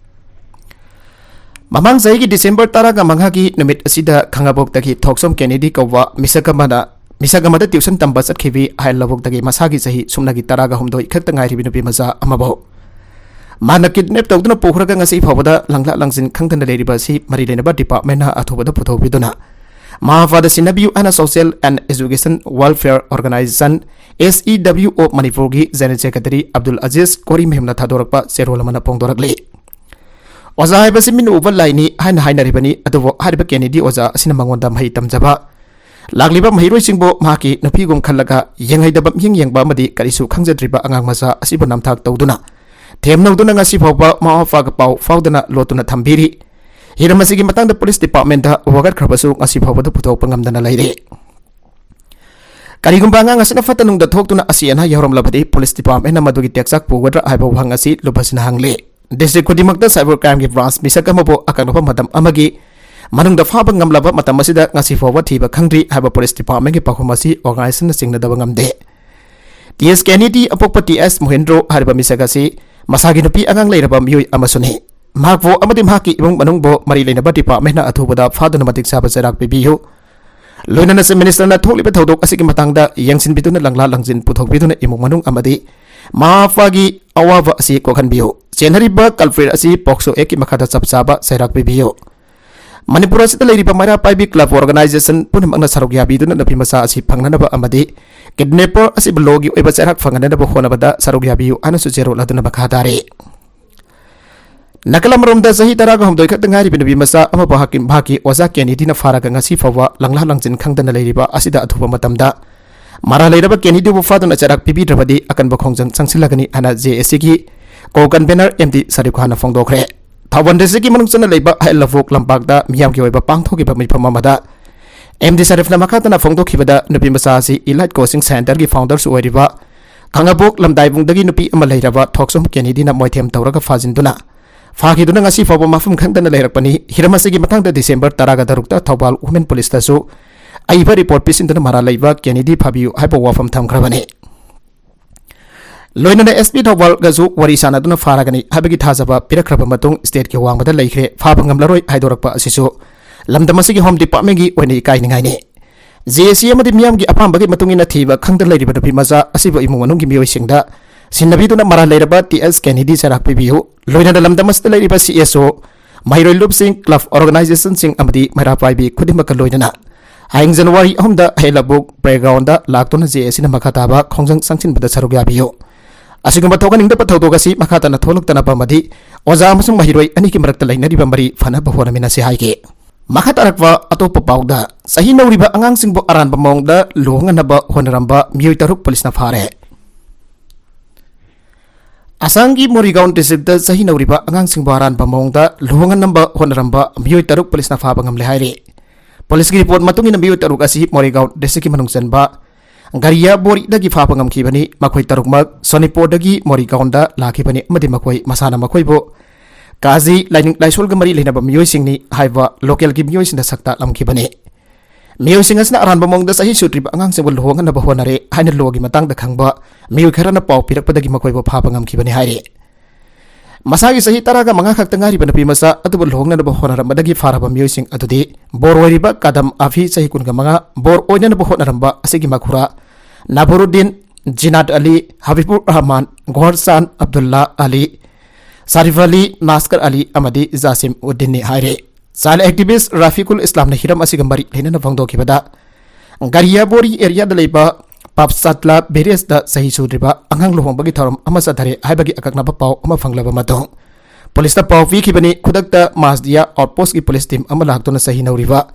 ꯃꯃꯥꯡ ꯆꯍꯤꯒꯤ ꯗꯤꯁꯦꯝꯕꯔ ꯇꯔꯥꯒ ꯃꯉꯥꯒꯤ ꯅꯨꯃꯤꯠ ꯑꯁꯤꯗ ꯈꯥꯉꯕꯣꯛꯇꯒꯤ ꯊꯣꯛꯆꯣꯝ ꯀꯦꯅꯦꯗꯤ ꯀꯧꯕ ꯃꯤꯁꯛ ꯑꯃꯅ, ꯃꯤꯁꯛ ꯑꯃꯗ tuition ꯇꯝꯕ ꯆꯠꯈꯤꯕꯤ ꯍꯥꯏ ꯂꯧꯕꯨꯛꯇꯒꯤ ꯃꯁꯥꯒꯤ ꯆꯍꯤ ꯁꯨꯞꯅꯒꯤ ꯇꯔꯥꯒ ꯍꯨꯝꯗꯣꯏ ꯈꯛꯇ ꯉꯥꯏꯔꯤꯕꯤ ꯅꯨꯄꯤ ꯃꯆꯥ ꯑꯃꯕꯨ ꯃꯥꯅ kidnap ꯇꯧꯗꯨꯅ ꯄꯨꯈ꯭ꯔꯒ ꯉꯁꯤ ꯐꯥꯎꯕꯗ ꯂꯪꯂꯥ ꯂꯪꯖꯤꯟ ꯈꯪꯗꯅ ꯂꯩꯔꯤꯕ ꯑꯁꯤ ꯃꯔꯤ ꯂꯩꯅꯕ departmentꯅ ꯑꯊꯨꯕꯗ ꯄꯨꯊꯣꯛꯄꯤꯗꯨꯅ ꯃꯃꯥ ꯃꯄꯥꯗ ꯁꯤꯟꯅꯕꯤꯌꯨ ꯍꯥꯏꯅ Social and Education Welfare Organisation, S E W O, ꯃꯅꯤꯄꯨꯔꯒꯤ General Secretary ꯑꯕꯗꯨꯜ ꯑꯖꯤꯖ ꯀꯣꯔꯤꯃꯌꯨꯝꯅ ꯊꯥꯗꯣꯔꯛꯄ ꯆꯦꯔꯣꯜ ꯑꯃꯅ ꯐꯣꯡꯗꯣꯔꯛꯂꯤ꯫ ꯑꯣꯖꯥ ꯍꯥꯏꯕꯁꯤ ꯃꯤꯠꯅ ꯎꯕ ꯂꯥꯏꯅꯤ ꯍꯥꯏꯅ ꯍꯥꯏꯅꯔꯤꯕꯅꯤ, ꯑꯗꯨꯕꯨ ꯍꯥꯏꯔꯤꯕ ꯀꯦꯅꯦꯗꯤ ꯑꯣꯖꯥ ꯑꯁꯤꯅ ꯃꯉꯣꯟꯗ ꯃꯍꯩ ꯇꯝꯖꯕ ꯂꯥꯛꯂꯤꯕ ꯃꯍꯩꯔꯣꯏꯁꯤꯡꯕꯨ ꯃꯍꯥꯛꯀꯤ ꯅꯨꯄꯤꯒꯨꯝ ꯈꯜꯂꯒ ꯌꯦꯡꯍꯩꯗꯕ ꯃꯤꯠꯌꯦꯡ ꯌꯦꯡꯕ ꯑꯃꯗꯤ ꯀꯔꯤꯁꯨ ꯈꯪꯖꯗ꯭ꯔꯤꯕ ꯑꯉꯥꯡ ꯃꯆꯥ ꯑꯁꯤꯕꯨ ꯅꯝꯊꯥꯛ ꯇꯧꯗꯨꯅ ꯊꯦꯝꯅꯧꯗꯨꯅ ꯉꯁꯤ ꯐꯥꯎꯕ ꯃꯃꯥ ꯃꯄꯥꯒ ꯄꯥꯎ ꯐꯥꯎꯗꯅ ꯂꯣꯠꯇꯨꯅ ꯊꯝꯕꯤꯔꯤ꯫ ꯍꯤꯔꯝ ꯑꯁꯤꯒꯤ ꯃꯇꯥꯡꯗ police departmentꯇ ꯋꯥꯀꯠꯈ꯭ꯔꯕꯁꯨ ꯉꯁꯤ ꯐꯥꯎꯕꯗ ꯄꯨꯊꯣꯛꯄ ꯉꯝꯗꯅ ꯂꯩꯔꯤ꯫ ꯀꯔꯤꯒꯨꯝꯕ ꯑꯉꯥꯡ ꯑꯁꯤꯅ ꯐꯠꯇ ꯅꯨꯡꯗ ꯊꯣꯛꯇꯨꯅ ꯑꯁꯤ ꯑꯅꯥ ꯌꯥꯎꯔꯝꯂꯕꯗꯤ police departmentꯅ ꯃꯗꯨꯒꯤ ꯇꯦꯛꯆꯥꯛ ꯄꯨꯒꯗ꯭ꯔꯥ ꯍꯥꯏꯕ ꯋꯥꯍꯪ ꯑꯁꯤ ꯂꯨꯕꯁꯤꯅ ꯍꯪꯂꯤ꯫ District ꯈꯨꯗꯤꯡꯃꯛꯇ cyber crimeꯒꯤ branch ꯃꯤꯁꯛ ꯑꯃꯕꯨ ꯑꯀꯛꯅꯕ ꯃꯇꯝ ꯑꯃꯒꯤ ꯃꯅꯨꯡꯗ ꯐꯥꯕ ꯉꯝꯂꯕ ꯃꯇꯝ ꯑꯁꯤꯗ ꯉꯁꯤ ꯐꯥꯎꯕ ꯊꯤꯕ ꯈꯪꯗ꯭ꯔꯤ ꯍꯥꯏꯕ police departmentꯒꯤ ꯄꯥꯎꯈꯨꯝ ꯑꯁꯤ organisationꯅ ꯆꯤꯡꯅꯗꯕ ꯉꯝꯗꯦ꯫ ꯇꯤ ꯑꯦꯁ ꯀꯦꯅꯦꯗꯤ ꯑꯄꯣꯛꯄ ꯇꯤ ꯑꯦꯁ ꯃꯣꯍꯦꯟꯗ꯭ꯔꯣ ꯍꯥꯏꯔꯤꯕ ꯃꯤꯁꯛ ꯑꯁꯤ ꯃꯁꯥꯒꯤ ꯅꯨꯄꯤ ꯑꯉꯥꯡ ꯂꯩꯔꯕ ꯃꯤꯑꯣꯏ ꯑꯃꯁꯨꯅꯤ꯫ ꯃꯍꯥꯛꯄꯨ ꯑꯃꯗꯤ ꯃꯍꯥꯛꯀꯤ ꯏꯃꯨꯡ ꯃꯅꯨꯡꯕꯨ ꯃꯔꯤ ꯂꯩꯅꯕ departmentꯅ ꯑꯊꯨꯕꯗ ꯐꯥꯗꯨꯅ ꯃꯇꯤꯛ ꯆꯥꯕ ꯆꯩꯔꯥꯛ ꯄꯤꯕꯤꯌꯨ꯫ ꯂꯣꯏꯅꯅ Chief Ministerꯅ ꯊꯣꯛꯂꯤꯕ ꯊꯧꯗꯣꯛ ꯑꯁꯤꯒꯤ ꯃꯇꯥꯡꯗ ꯌꯦꯡꯁꯤꯟꯕꯤꯗꯨꯅ ꯂꯪꯂꯥ ꯂꯪꯖꯤꯟ ꯄꯨꯊꯣꯛꯄꯤꯗꯨꯅ ꯏꯃꯨꯡ ꯃꯅꯨꯡ ꯑꯃꯗꯤ ꯃꯃꯥ ꯃꯄꯥꯒꯤ ꯑꯋꯥꯕ ꯑꯁꯤ ꯀꯣꯛꯍꯟꯕꯤꯌꯨ꯫ ꯆꯦꯟꯅꯔꯤꯕ culprit ꯑꯁꯤ POCSO Actꯀꯤ ꯃꯈꯥꯗ ꯆꯞ ꯆꯥꯕ ꯆꯩꯔꯥꯛ ꯄꯤꯕꯤꯌꯨ꯫ ꯃꯅꯤꯄꯨꯔ ꯑꯁꯤꯗ ꯂꯩꯔꯤꯕ ꯃꯩꯔꯥ ꯄꯥꯏꯕꯤ club organisation ꯄꯨꯝꯅꯃꯛꯅ ꯁꯔꯨꯛ ꯌꯥꯕꯤꯗꯨꯅ ꯅꯨꯄꯤ ꯃꯆꯥ ꯑꯁꯤ ꯐꯪꯅꯅꯕ ꯑꯃꯗꯤ kidnapper ꯑꯁꯤꯕꯨ lawꯒꯤ ꯑꯣꯏꯕ ꯆꯩꯔꯥꯛ ꯐꯪꯍꯟꯅꯕ ꯍꯣꯠꯅꯕꯗ ꯁꯔꯨꯛ ꯌꯥꯕꯤꯌꯨ ꯍꯥꯏꯅꯁꯨ ꯆꯦꯔꯣꯜ ꯑꯗꯨꯅ ꯃꯈꯥ ꯇꯥꯔꯤ꯫ ꯅꯥꯀꯜ ꯑꯃꯔꯣꯝꯗ ꯆꯍꯤ ꯇꯔꯥꯒ ꯍꯨꯝꯗꯣꯏ ꯈꯛꯇ ꯉꯥꯏꯔꯤꯕ ꯅꯨꯄꯤ ꯃꯆꯥ ꯑꯃꯕꯨ ꯃꯍꯥꯛꯀꯤ, ꯃꯍꯥꯛꯀꯤ ꯑꯣꯖꯥ ꯀꯦꯅꯦꯗꯤꯅ ꯐꯥꯔꯒ ꯉꯁꯤ ꯐꯥꯎꯕ ꯂꯪꯂꯥ ꯂꯪꯖꯤꯟ ꯈꯪꯗꯅ ꯂꯩꯔꯤꯕ ꯑꯁꯤꯗ ꯑꯊꯨꯕ ꯃꯇꯝꯗ ꯃꯔꯥꯜ ꯂꯩꯔꯕ ꯀꯦꯅꯦꯗꯤꯕꯨ ꯐꯥꯗꯨꯅ ꯆꯩꯔꯥꯛ ꯄꯤꯕꯤꯗ꯭ꯔꯕꯗꯤ ꯑꯀꯟꯕ ꯈꯣꯡꯖꯪ ꯆꯪꯁꯤꯜꯂꯒꯅꯤ ꯍꯥꯏꯅ J A Cꯒꯤ co-convener M D Sharif ꯈꯥꯟꯅ ꯐꯣꯡꯗꯣꯛꯈ꯭ꯔꯦ꯫ ꯊꯧꯕꯥꯜ districtꯀꯤ ꯃꯅꯨꯡ ꯆꯟꯅ ꯂꯩꯕ ꯍꯌꯦꯜ ꯂꯕꯨꯛ ꯂꯝꯄꯥꯛꯇ ꯃꯤꯌꯥꯝꯒꯤ ꯑꯣꯏꯕ ꯄꯥꯡꯊꯣꯛꯈꯤꯕ ꯃꯤꯐꯝ ꯑꯃꯗ M D ꯁꯔꯤꯐꯅ ꯃꯈꯥ ꯇꯥꯅ ꯐꯣꯡꯗꯣꯛꯈꯤꯕꯗ ꯅꯨꯄꯤ ꯃꯆꯥ ꯑꯁꯤ Elite Coaching Centreꯒꯤ founderꯁꯨ ꯑꯣꯏꯔꯤꯕ ꯈꯥꯉꯕꯣꯛ ꯂꯝꯗꯥꯏꯕꯨꯡꯗꯒꯤ ꯅꯨꯄꯤ ꯑꯃ ꯂꯩꯔꯕ ꯊꯣꯛꯆꯣꯝ ꯀꯦꯅꯦꯗꯤꯅ ꯃꯣꯏꯊꯦꯝ ꯇꯧꯔꯒ ꯐꯥꯖꯤꯟꯗꯨꯅ ꯐꯥꯈꯤꯗꯨꯅ ꯉꯁꯤ ꯐꯥꯎꯕ ꯃꯐꯝ ꯈꯪꯗꯅ ꯂꯩꯔꯛꯄꯅꯤ꯫ ꯍꯤꯔꯝ ꯑꯁꯤꯒꯤ ꯃꯇꯥꯡꯗ ꯗꯤꯁꯦꯝꯕꯔ ꯇꯔꯥꯒ ꯇꯔꯨꯛꯇ ꯊꯧꯕꯥꯜ ꯋꯨꯃꯦꯟ ꯄꯨꯂꯤꯁꯇꯁꯨ ꯑꯏꯕ ꯔꯤꯄꯣꯔꯠ ꯄꯤꯁꯤꯟꯗꯨꯅ ꯃꯔꯥꯜ ꯂꯩꯕ ꯀꯦꯅꯤꯗꯤ ꯐꯥꯕꯤꯌꯨ ꯍꯥꯏꯕ ꯋꯥꯐꯝ ꯊꯝꯈ꯭ꯔꯕꯅꯤ꯫ ꯂꯣꯏꯅꯅ ꯑꯦꯁ ꯄꯤ ꯊꯧꯕꯥꯜꯒꯁꯨ ꯋꯥꯔꯤ ꯁꯥꯟꯅꯗꯨꯅ ꯐꯥꯔꯒꯅꯤ ꯍꯥꯏꯕꯒꯤ ꯊꯥꯖꯕ ꯄꯤꯔꯛꯈ꯭ꯔꯕ ꯃꯇꯨꯡ ꯁ꯭ꯇꯦꯠꯀꯤ ꯋꯥꯡꯃꯗ ꯂꯩꯈ꯭ꯔꯦ, ꯐꯥꯕ ꯉꯝꯂꯔꯣꯏ ꯍꯥꯏꯗꯣꯔꯛꯄ ꯑꯁꯤꯁꯨ ꯂꯝꯗꯝ ꯑꯁꯤꯒꯤ ꯍꯣꯝ ꯗꯤꯄꯥꯔꯠꯃꯦꯟꯒꯤ ꯑꯣꯏꯅ ꯏꯀꯥꯏꯅꯤꯡꯉꯥꯏꯅꯤ꯫ ꯖꯦ ꯑꯦ ꯁꯤ ꯑꯃꯗꯤ ꯃꯤꯌꯥꯝꯒꯤ ꯑꯄꯥꯝꯕꯒꯤ ꯃꯇꯨꯡ ꯏꯟꯅ ꯊꯤꯕ ꯈꯪꯗ ꯂꯩꯔꯤꯕ ꯅꯨꯄꯤ ꯃꯆꯥ ꯑꯁꯤꯕꯨ ꯏꯃꯨꯡ ꯃꯅꯨꯡꯒꯤ ꯃꯤꯑꯣꯏꯁꯤꯡꯗ ꯁꯤꯟꯅꯕꯤꯗꯨꯅ ꯃꯔꯥꯜ ꯂꯩꯔꯕ ꯇꯤ ꯑꯦꯁ ꯀꯦꯅꯤꯗꯤ ꯆꯩꯔꯥꯛ ꯄꯤꯕꯤꯌꯨ꯫ ꯂꯣꯏꯅꯅ ꯂꯝꯗꯝ ꯑꯁꯤꯗ ꯂꯩꯔꯤꯕ ꯁꯤ ꯑꯦꯁ ꯑꯣ, ꯃꯍꯩꯔꯣꯏ ꯂꯨꯞꯁꯤꯡ, ꯀ꯭ꯂꯕ ꯑꯣꯔꯒꯅꯥꯏꯖꯦꯁꯟꯁꯤꯡ ꯑꯃꯗꯤ ꯃꯩꯔꯥ ꯄꯥꯏꯕꯤ ꯈꯨꯗꯤꯡꯃꯛꯀ ꯂꯣꯏꯅꯅ ꯍꯌꯦꯡ ꯖꯅꯋꯥꯔꯤ ꯑꯍꯨꯝꯗ ꯍꯦꯂꯕꯨꯛ ꯄ꯭ꯂꯦꯒ꯭ꯔꯥꯎꯟꯗ ꯂꯥꯛꯇꯨꯅ ꯖꯦ ꯑꯦ ꯁꯤꯅ ꯃꯈꯥ ꯇꯥꯕ ꯈꯣꯡꯖꯪ ꯆꯪꯁꯤꯟꯕꯗ ꯁꯔꯨꯛ ꯌꯥꯕꯤꯌꯨ꯫ ꯑꯁꯤꯒꯨꯝꯕ ꯊꯣꯛꯍꯟꯅꯤꯡꯗꯕ ꯊꯧꯗꯣꯛ ꯑꯁꯤ ꯃꯈꯥ ꯇꯥꯅ ꯊꯣꯛꯂꯛꯇꯅꯕ ꯑꯃꯗꯤ ꯑꯣꯖꯥ ꯑꯃꯁꯨꯡ ꯃꯍꯩꯔꯣꯏ ꯑꯅꯤꯒꯤ ꯃꯔꯛꯇ ꯂꯩꯅꯔꯤꯕ ꯃꯔꯤ ꯐꯅꯕ ꯍꯣꯠꯅꯃꯤꯟꯅꯁꯤ ꯍꯥꯏꯒꯦ꯫ ꯃꯈꯥ ꯇꯥꯔꯛꯄ ꯑꯇꯣꯞꯄ ꯄꯥꯎꯗ, ꯆꯍꯤ ꯅꯧꯔꯤꯕ ꯑꯉꯥꯡꯁꯤꯡꯕꯨ ꯑꯔꯥꯟꯕ ꯃꯑꯣꯡꯗ ꯂꯨꯍꯣꯡꯅꯅꯕ ꯍꯣꯠꯅꯔꯝꯕ ꯃꯤꯑꯣꯏ ꯇꯔꯨꯛ ꯄꯨꯂꯤꯁꯅ ꯐꯥꯔꯦ꯫ ꯑꯁꯥꯝꯒꯤ ꯃꯣꯔꯤꯒꯥꯎꯟ ꯗꯤꯁꯇ꯭ꯔꯤꯛꯇ ꯆꯍꯤ ꯅꯧꯔꯤꯕ ꯑꯉꯥꯡꯁꯤꯡꯕꯨ ꯑꯔꯥꯟꯕ ꯃꯑꯣꯡꯗ ꯂꯨꯍꯣꯡꯍꯟꯅꯕ ꯍꯣꯠꯅꯔꯝꯕ ꯃꯤꯑꯣꯏ ꯇꯔꯨꯛ ꯄꯨꯂꯤꯁꯅ ꯐꯥꯕ ꯉꯝꯂꯦ ꯍꯥꯏꯔꯤ꯫ ꯄꯨꯂꯤꯁꯀꯤ ꯔꯤꯄꯣꯔꯠ ꯃꯇꯨꯡ ꯏꯟꯅ ꯃꯤꯑꯣꯏ ꯇꯔꯨꯛ ꯑꯁꯤ ꯃꯣꯔꯤꯒꯥꯎꯟ ꯗꯤꯁꯇ꯭ꯔꯤꯛꯀꯤ ꯃꯅꯨꯡ ꯆꯟꯕ ꯒꯔꯤꯌꯥꯕꯣꯔꯤꯗꯒꯤ ꯐꯥꯕ ꯉꯝꯈꯤꯕꯅꯤ꯫ ꯃꯈꯣꯏ ꯇꯔꯨꯛꯃꯛ ꯁꯣꯅꯤꯄꯣꯔꯗꯒꯤ ꯃꯣꯔꯤꯒꯥꯎꯟꯗ ꯂꯥꯛꯈꯤꯕꯅꯤ ꯑꯃꯗꯤ ꯃꯈꯣꯏ ꯃꯁꯥꯅ ꯃꯈꯣꯏꯕꯨ ꯀꯥꯖꯤ ꯂꯥꯏꯅꯤꯡ ꯂꯥꯏꯁꯣꯜꯒ ꯃꯔꯤ ꯂꯩꯅꯕ ꯃꯤꯑꯣꯏꯁꯤꯡꯅꯤ ꯍꯥꯏꯕ ꯂꯣꯀꯦꯜꯒꯤ ꯃꯤꯑꯣꯏꯁꯤꯡꯗ ꯁꯛ ꯇꯥꯛꯂꯝꯈꯤꯕꯅꯤ꯫ ꯃꯤꯑꯣꯏꯁꯤꯡ ꯑꯁꯤꯅ ꯑꯔꯥꯟꯕ ꯃꯑꯣꯡꯗ ꯆꯍꯤ ꯁꯨꯗ꯭ꯔꯤꯕ ꯑꯉꯥꯡꯁꯤꯡꯕꯨ ꯂꯨꯍꯣꯡꯍꯟꯅꯕ ꯍꯣꯠꯅꯔꯦ ꯍꯥꯏꯅ ꯂꯣꯒꯤ ꯃꯇꯥꯡꯗ ꯈꯪꯕ ꯃꯤꯑꯣꯏ ꯈꯔꯅ ꯄꯥꯎ ꯄꯤꯔꯛꯄꯗꯒꯤ ꯃꯈꯣꯏꯕꯨ ꯐꯥꯕ ꯉꯝꯈꯤꯕꯅꯤ ꯍꯥꯏꯔꯤ꯫ ꯃꯁꯥꯒꯤ ꯆꯍꯤ ꯇꯔꯥꯒ ꯃꯉꯥ ꯈꯛꯇ ꯉꯥꯏꯔꯤꯕ ꯅꯨꯄꯤ ꯃꯆꯥ ꯑꯗꯨꯕꯨ ꯂꯨꯍꯣꯡꯅꯅꯕ ꯍꯣꯠꯅꯔꯝꯕꯗꯒꯤ ꯐꯥꯔꯕ ꯃꯤꯑꯣꯏꯁꯤꯡ ꯑꯗꯨꯗꯤ ꯕꯣꯔ ꯑꯣꯏꯔꯤꯕ ꯀꯥꯗꯝ ꯑꯐꯤ, ꯆꯍꯤ ꯀꯨꯟꯒ ꯃꯉꯥ, ꯕꯣꯔ ꯑꯣꯏꯅꯅꯕ ꯍꯣꯠꯅꯔꯝꯕ ꯑꯁꯤꯒꯤ ꯃꯈꯨꯔꯥ ꯅꯥꯕꯨꯔꯨꯗꯤꯟ, ꯖꯤꯅꯥꯠ ꯑꯂꯤ, ꯍꯕꯤꯕꯨꯔ ꯔꯍꯃꯥꯟ, ꯒꯣꯍꯔ ꯆꯥꯟ, ꯑꯕꯗꯨꯜꯂꯥ ꯑꯂꯤ, ꯁꯥꯔꯤꯐ ꯑꯂꯤ, ꯅꯥꯁꯀꯔ ꯑꯂꯤ ꯑꯃꯗꯤ ꯖꯥꯁꯤꯝ ꯎꯗꯤꯟꯅꯤ ꯍꯥꯏꯔꯦ꯫ ꯆꯥꯏꯜ ꯑꯦꯛꯇꯤꯚꯤꯁ ꯔꯥꯐꯤꯀꯨꯜ ꯏꯁꯂꯥꯝꯅ ꯍꯤꯔꯝ ꯑꯁꯤꯒ ꯃꯔꯤ ꯂꯩꯅꯅ ꯐꯣꯡꯗꯣꯛꯈꯤꯕꯗ, ꯒꯥꯔꯤꯌꯥꯕꯣꯔꯤ ꯑꯦꯔꯤꯌꯥꯗ ꯂꯩꯕ ꯄꯥꯞꯁꯥꯠꯂꯥ ꯚꯤꯂꯦꯖꯇ ꯆꯍꯤ ꯁꯨꯗ꯭ꯔꯤꯕ ꯑꯉꯥꯡ ꯂꯨꯍꯣꯡꯕꯒꯤ ꯊꯧꯔꯝ ꯑꯃ ꯆꯠꯊꯔꯦ ꯍꯥꯏꯕꯒꯤ ꯑꯀꯛꯅꯕ ꯄꯥꯎ ꯑꯃ ꯐꯪꯂꯕ ꯃꯇꯨꯡ, ꯄꯨꯂꯤꯁꯇ ꯄꯥꯎ ꯄꯤꯈꯤꯕꯅꯤ꯫ ꯈꯨꯗꯛꯇ ꯃꯥꯁꯗꯤꯌꯥ ꯑꯥꯎꯠꯄꯣꯁꯀꯤ ꯄꯨꯂꯤꯁ ꯇꯤꯝ ꯑꯃ ꯂꯥꯛꯇꯨꯅ ꯆꯍꯤ ꯅꯧꯔꯤꯕ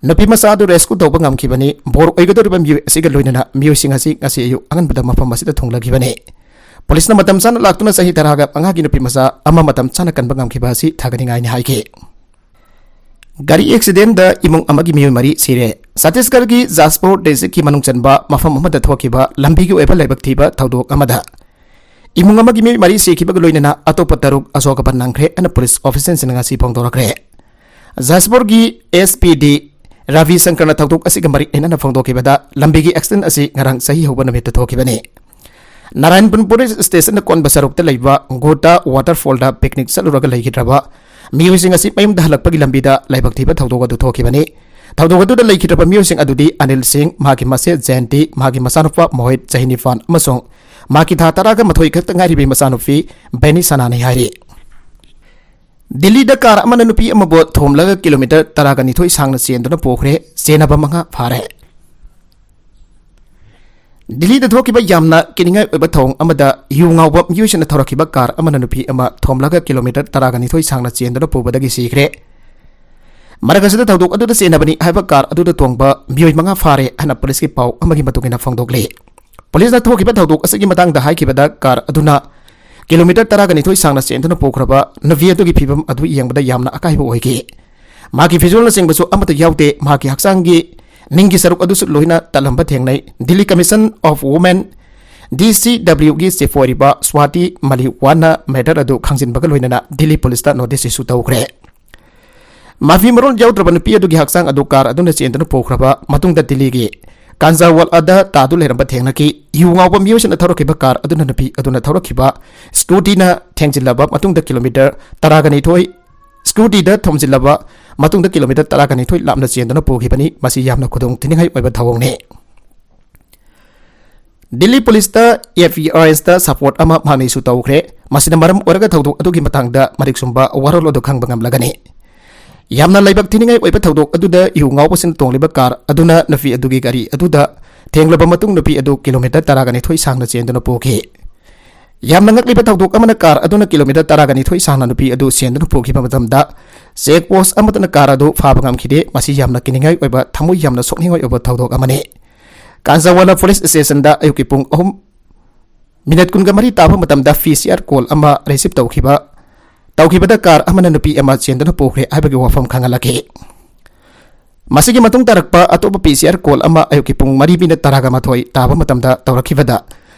ꯅꯨꯄꯤ ꯃꯆꯥ ꯑꯗꯨ ꯔꯦꯁꯀ꯭ꯌꯨ ꯇꯧꯕ ꯉꯝꯈꯤꯕꯅꯤ꯫ ꯕꯣꯔ ꯑꯣꯏꯒꯗꯧꯔꯤꯕ ꯃꯤꯑꯣꯏ ꯑꯁꯤꯒ ꯂꯣꯏꯅꯅ ꯃꯤꯑꯣꯏꯁꯤꯡ ꯑꯁꯤ ꯉꯁꯤ ꯑꯌꯨꯛ ꯑꯉꯟꯕꯗ ꯃꯐꯝ ꯑꯁꯤꯗ ꯊꯨꯡꯂꯈꯤꯕꯅꯤ꯫ ꯄꯨꯂꯤꯁꯅ ꯃꯇꯝ ꯆꯥꯅ ꯂꯥꯛꯇꯨꯅ ꯆꯍꯤ ꯇꯔꯥꯒ ꯃꯉꯥꯒꯤ ꯅꯨꯄꯤ ꯃꯆꯥ ꯑꯃ ꯃꯇꯝ ꯆꯥꯅ ꯀꯟꯕ ꯉꯝꯈꯤꯕ ꯑꯁꯤ ꯊꯥꯒꯠꯅꯤꯡꯉꯥꯏꯅꯤ ꯍꯥꯏꯈꯤ꯫ ꯒꯥꯔꯤ ꯑꯦꯛꯁꯤꯗꯦꯟꯗ ꯏꯃꯨꯡ ꯑꯃꯒꯤ ꯃꯤꯑꯣꯏ ꯃꯔꯤ ꯁꯤꯔꯦ꯫ ꯆꯇꯤꯁꯒꯔꯒꯤ ꯖꯥꯖꯄꯨꯔ ꯗꯤꯁꯇ꯭ꯔꯤꯛꯀꯤ ꯃꯅꯨꯡ ꯆꯟꯕ ꯃꯐꯝ ꯑꯃꯗ ꯊꯣꯛꯈꯤꯕ ꯂꯝꯕꯤꯒꯤ ꯑꯣꯏꯕ ꯂꯥꯏꯕꯛ ꯊꯤꯕ ꯊꯧꯗꯣꯛ ꯑꯃꯗ ꯏꯃꯨꯡ ꯑꯃꯒꯤ ꯃꯤꯑꯣꯏ ꯃꯔꯤ ꯁꯤꯈꯤꯕꯒ ꯂꯣꯏꯅꯅ ꯑꯇꯣꯞꯄ ꯇꯔꯨꯛ ꯑꯁꯣꯛ ꯑꯄꯟ ꯅꯪꯈ꯭ꯔꯦ ꯍꯥꯏꯅ ꯄꯨꯂꯤꯁ ꯑꯣꯐꯤꯁꯤꯌꯦꯜꯁꯤꯡꯅ ꯉꯁꯤ ꯐꯣꯡꯗꯣꯔꯛꯈ꯭ꯔꯦ꯫ ꯖꯥꯖꯄꯨꯔꯒꯤ ꯑꯦꯁ ꯄꯤ ꯗꯤ ꯔꯕꯤ ꯁꯪꯀꯔꯅ ꯊꯧꯗꯣꯛ ꯑꯁꯤꯒ ꯃꯔꯤ ꯂꯩꯅꯅ ꯐꯣꯡꯗꯣꯛꯈꯤꯕꯗ, ꯂꯝꯕꯤꯒꯤ ꯑꯦꯛꯁꯤꯗꯦꯟ ꯑꯁꯤ ꯉꯔꯥꯡ ꯆꯍꯤ ꯍꯧꯕ ꯅꯨꯃꯤꯠꯇ ꯊꯣꯛꯈꯤꯕꯅꯤ꯫ ꯅꯥꯔꯥꯌꯟꯄꯨꯔ ꯄꯨꯂꯤꯁ ꯁ꯭ꯇꯦꯁꯟꯅ ꯀꯣꯟꯕ ꯁꯔꯨꯛꯇ ꯂꯩꯕ ꯒꯣꯇꯥ ꯋꯥꯇꯔꯐꯣꯜꯗ ꯄꯤꯛꯅꯤꯛ ꯆꯠꯂꯨꯔꯒ ꯂꯩꯈꯤꯗ꯭ꯔꯕ ꯃꯤꯑꯣꯏꯁꯤꯡ ꯑꯁꯤ ꯃꯌꯨꯝꯗ ꯍꯜꯂꯛꯄꯒꯤ ꯂꯝꯕꯤꯗ ꯂꯥꯏꯕꯛ ꯊꯤꯕ ꯊꯧꯗꯣꯛ ꯑꯗꯨ ꯊꯣꯛꯈꯤꯕꯅꯤ꯫ ꯊꯧꯗꯣꯛ ꯑꯗꯨꯗ ꯂꯩꯈꯤꯗ꯭ꯔꯕ ꯃꯤꯑꯣꯏꯁꯤꯡ ꯑꯗꯨꯗꯤ ꯑꯅꯤꯜ ꯁꯤꯡ, ꯃꯍꯥꯛꯀꯤ ꯃꯆꯦ ꯖꯌꯟꯇꯤ, ꯃꯍꯥꯛꯀꯤ ꯃꯆꯥꯅꯨꯄꯥ ꯃꯣꯍꯤꯠ, ꯆꯍꯤ ꯅꯤꯄꯥꯟ, ꯑꯃꯁꯨꯡ ꯃꯍꯥꯛꯀꯤ ꯊꯥ ꯇꯔꯥꯒ ꯃꯥꯊꯣꯏ ꯈꯛꯇ ꯉꯥꯏꯔꯤꯕꯤ ꯃꯆꯥꯅꯨꯄꯤ ꯕꯦꯅꯤ ꯁꯅꯥꯅꯤ ꯍꯥꯏꯔꯤ꯫ ꯗꯤꯜꯂꯤꯗ ꯀꯥꯔ ꯑꯃꯅ ꯅꯨꯄꯤ ꯑꯃꯕꯨ ꯊꯣꯝꯂꯒ ꯀꯤꯂꯣꯃꯤꯇꯔ ꯇꯔꯥꯒ ꯅꯤꯊꯣꯏ ꯁꯥꯡꯅ ꯆꯦꯟꯗꯨꯅ ꯄꯨꯈ꯭ꯔꯦ꯫ ꯆꯦꯟꯅꯕ ꯃꯉꯥ ꯐꯥꯔꯦ꯫ ꯗꯤꯜꯂꯤꯗ ꯊꯣꯛꯈꯤꯕ ꯌꯥꯝꯅ ꯀꯤꯅꯤꯡꯉꯥꯏ ꯑꯣꯏꯕ ꯊꯧꯑꯣꯡ ꯑꯃꯗ ꯌꯨ ꯉꯥꯎꯕ ꯃꯤꯑꯣꯏꯁꯤꯡꯅ ꯊꯧꯔꯛꯈꯤꯕ ꯀꯥꯔ ꯑꯃꯅ ꯅꯨꯄꯤ ꯑꯃ ꯊꯣꯝꯂꯒ ꯀꯤꯂꯣꯃꯤꯇꯔ ꯇꯔꯥꯒ ꯅꯤꯊꯣꯏ ꯁꯥꯡꯅ ꯆꯦꯟꯗꯨꯅ ꯄꯨꯕꯗꯒꯤ ꯁꯤꯈ꯭ꯔꯦ꯫ ꯃꯔꯛ ꯑꯁꯤꯗ ꯊꯧꯗꯣꯛ ꯑꯗꯨꯗ ꯆꯦꯟꯅꯕꯅꯤ ꯍꯥꯏꯕ ꯀꯥꯔ ꯑꯗꯨꯗ ꯇꯣꯡꯕ ꯃꯤꯑꯣꯏ ꯃꯉꯥ ꯐꯥꯔꯦ ꯍꯥꯏꯅ ꯄꯨꯂꯤꯁꯀꯤ ꯄꯥꯎ ꯑꯃꯒꯤ ꯃꯇꯨꯡ ꯏꯟꯅ ꯐꯣꯡꯗꯣꯛꯂꯤ꯫ ꯄꯨꯂꯤꯁꯅ ꯊꯣꯛꯈꯤꯕ ꯊꯧꯗꯣꯛ ꯑꯁꯤꯒꯤ ꯃꯇꯥꯡꯗ ꯍꯥꯏꯈꯤꯕꯗ, ꯀꯥꯔ ꯑꯗꯨꯅ ꯀꯤꯂꯣꯃꯤꯇꯔ ꯇꯔꯥꯒ ꯅꯤꯊꯣꯏ ꯁꯥꯡꯅ ꯆꯦꯟꯗꯨꯅ ꯄꯨꯈ꯭ꯔꯕ ꯅꯨꯄꯤ ꯑꯗꯨꯒꯤ ꯐꯤꯕꯝ ꯑꯗꯨ ꯌꯦꯡꯕꯗ ꯌꯥꯝꯅ ꯑꯀꯥꯏꯕ ꯑꯣꯏꯈꯤ꯫ ꯃꯍꯥꯛꯀꯤ ꯐꯤꯖꯣꯜꯅꯆꯤꯡꯕꯁꯨ ꯑꯃꯠꯇ ꯌꯥꯎꯗꯦ꯫ ꯃꯍꯥꯛꯀꯤ ꯍꯛꯆꯥꯡꯒꯤ ꯅꯤꯡꯒꯤ ꯁꯔꯨꯛ ꯑꯗꯨꯁꯨ ꯂꯣꯏꯅ ꯇꯠꯂꯝꯕ ꯊꯦꯡꯅꯩ꯫ ꯗꯤꯜꯂꯤ ꯀꯃꯤꯁꯟ ꯑꯣꯐ ꯋꯨꯃꯦꯟ, ꯗꯤ ꯁꯤ ꯗꯕ꯭ꯂꯤꯌꯨꯒꯤ ꯆꯤꯐ ꯑꯣꯏꯔꯤꯕ ꯁ꯭ꯋꯥꯇꯤ ꯃꯂꯤꯋꯥꯟꯅ ꯃꯦꯇꯔ ꯑꯗꯨ ꯈꯪꯖꯤꯟꯕꯒ ꯂꯣꯏꯅꯅ ꯗꯤꯜꯂꯤ ꯄꯨꯂꯤꯁꯇ ꯅꯣꯇꯤꯁ ꯏꯁꯨ ꯇꯧꯈ꯭ꯔꯦ꯫ ꯃꯐꯤ ꯃꯔꯣꯜ ꯌꯥꯎꯗ꯭ꯔꯕ ꯅꯨꯄꯤ ꯑꯗꯨꯒꯤ ꯍꯛꯆꯥꯡ ꯑꯗꯨ ꯀꯥꯔ ꯑꯗꯨꯅ ꯆꯦꯟꯗꯨꯅ ꯄꯨꯈ꯭ꯔꯕ ꯃꯇꯨꯡꯗ ꯗꯤꯜꯂꯤꯒꯤ ꯀꯥꯟꯖꯥꯋꯥꯂꯥꯗ ꯇꯥꯗꯨ ꯂꯩꯔꯝꯕ ꯊꯦꯡꯅꯈꯤ꯫ ꯌꯨ ꯉꯥꯎꯕ ꯃꯤꯑꯣꯏꯁꯤꯡꯅ ꯊꯧꯔꯛꯈꯤꯕ ꯀꯥꯔ ꯑꯗꯨꯅ ꯅꯨꯄꯤ ꯑꯗꯨꯅ ꯊꯧꯔꯛꯈꯤꯕ ꯁ꯭ꯀꯨꯇꯤꯅ ꯊꯦꯡꯖꯤꯜꯂꯕ ꯃꯇꯨꯡꯗ ꯀꯤꯂꯣꯃꯤꯇꯔ ꯇꯔꯥꯒ ꯅꯤꯊꯣꯏ, ꯁ꯭ꯀꯨꯇꯤꯗ ꯊꯣꯝꯖꯤꯜꯂꯕ ꯃꯇꯨꯡꯗ ꯀꯤꯂꯣꯃꯤꯇꯔ ꯇꯔꯥꯒ ꯅꯤꯊꯣꯏ ꯂꯥꯞꯅ ꯆꯦꯟꯗꯨꯅ ꯄꯨꯈꯤꯕꯅꯤ꯫ ꯃꯁꯤ ꯌꯥꯝꯅ ꯈꯨꯗꯣꯡ ꯊꯤꯅꯤꯡꯉꯥꯏ ꯑꯣꯏꯕ ꯊꯧꯑꯣꯡꯅꯤ꯫ ꯗꯤꯜꯂꯤ ꯄꯨꯂꯤꯁꯇ ꯑꯦꯐ ꯑꯥꯏ ꯑꯥꯔ ꯁꯄꯣꯔꯠ ꯑꯃ ꯃꯍꯥꯛꯅ ꯏꯁꯨ ꯇꯧꯈ꯭ꯔꯦ꯫ ꯃꯁꯤꯅ ꯃꯔꯝ ꯑꯣꯏꯔꯒ ꯊꯧꯗꯣꯛ ꯑꯗꯨꯒꯤ ꯃꯇꯥꯡꯗ ꯃꯔꯤꯛ ꯆꯨꯝꯕ ꯋꯥꯔꯣꯜ ꯑꯗꯨ ꯈꯪꯕ ꯉꯝꯂꯒꯅꯤ꯫ ꯌꯥꯝꯅ ꯂꯥꯏꯕꯛ ꯊꯤꯅꯤꯡꯉꯥꯏ ꯑꯣꯏꯕ ꯊꯧꯗꯣꯛ ꯑꯗꯨꯗ ꯌꯨ ꯉꯥꯎꯕꯁꯤꯡ ꯇꯣꯡꯂꯤꯕ ꯀꯥꯔ ꯑꯗꯨꯅ ꯅꯨꯄꯤ ꯑꯗꯨꯒꯤ ꯒꯥꯔꯤ ꯑꯗꯨꯗ ꯊꯦꯡꯂꯕ ꯃꯇꯨꯡ ꯅꯨꯄꯤ ꯑꯗꯨ ꯀꯤꯂꯣꯃꯤꯇꯔ ꯇꯔꯥꯒ ꯅꯤꯊꯣꯏ ꯁꯥꯡꯅ ꯆꯦꯟꯗꯨꯅ ꯄꯨꯈꯤ꯫ ꯌꯥꯝꯅ ꯉꯛꯂꯤꯕ ꯊꯧꯗꯣꯛ ꯑꯃꯅ, ꯀꯥꯔ ꯑꯗꯨꯅ ꯀꯤꯂꯣꯃꯤꯇꯔ ꯇꯔꯥꯒ ꯅꯤꯊꯣꯏ ꯁꯥꯡꯅ ꯅꯨꯄꯤ ꯑꯗꯨ ꯆꯦꯟꯗꯨꯅ ꯄꯨꯈꯤꯕ ꯃꯇꯝꯗ ꯆꯦꯛ ꯄꯣꯁ ꯑꯃꯠꯇꯅ ꯀꯥꯔ ꯑꯗꯨ ꯐꯥꯕ ꯉꯝꯈꯤꯗꯦ꯫ ꯃꯁꯤ ꯌꯥꯝꯅ ꯀꯤꯅꯤꯡꯉꯥꯏ ꯑꯣꯏꯕ, ꯊꯃꯣꯏ ꯌꯥꯝꯅ ꯁꯣꯛꯅꯤꯡꯉꯥꯏ ꯑꯣꯏꯕ ꯊꯧꯗꯣꯛ ꯑꯃꯅꯤ꯫ ꯀꯥꯟꯖꯥꯋꯥꯂꯥ ꯄꯨꯂꯤꯁ ꯁ꯭ꯇꯦꯁꯟꯗ ꯑꯌꯨꯛꯀꯤ ꯄꯨꯡ ꯑꯍꯨꯝ ꯃꯤꯅꯠ ꯀꯨꯟꯒ ꯃꯔꯤ ꯇꯥꯕ ꯃꯇꯝꯗ ꯄꯤ ꯁꯤ ꯑꯥꯔ ꯀꯣꯜ ꯑꯃ ꯔꯤꯁꯤꯞ ꯇꯧꯈꯤꯕ, ꯇꯧꯈꯤꯕꯗ ꯀꯥꯔ ꯑꯃꯅ ꯅꯨꯄꯤ ꯑꯃ ꯆꯦꯟꯗꯨꯅ ꯄꯨꯈ꯭ꯔꯦ ꯍꯥꯏꯕꯒꯤ ꯋꯥꯐꯝ ꯈꯪꯍꯜꯂꯛꯈꯤ꯫ ꯃꯁꯤꯒꯤ ꯃꯇꯨꯡ ꯇꯥꯔꯛꯄ ꯑꯇꯣꯞꯄ ꯄꯤ ꯁꯤ ꯑꯥꯔ ꯀꯣꯜ ꯑꯃ ꯑꯌꯨꯛꯀꯤ ꯄꯨꯡ ꯃꯔꯤ ꯃꯤꯅꯠ ꯇꯔꯥꯒ ꯃꯥꯊꯣꯏ ꯇꯥꯕ ꯃꯇꯝꯗ ꯇꯧꯔꯛꯈꯤꯕꯗ,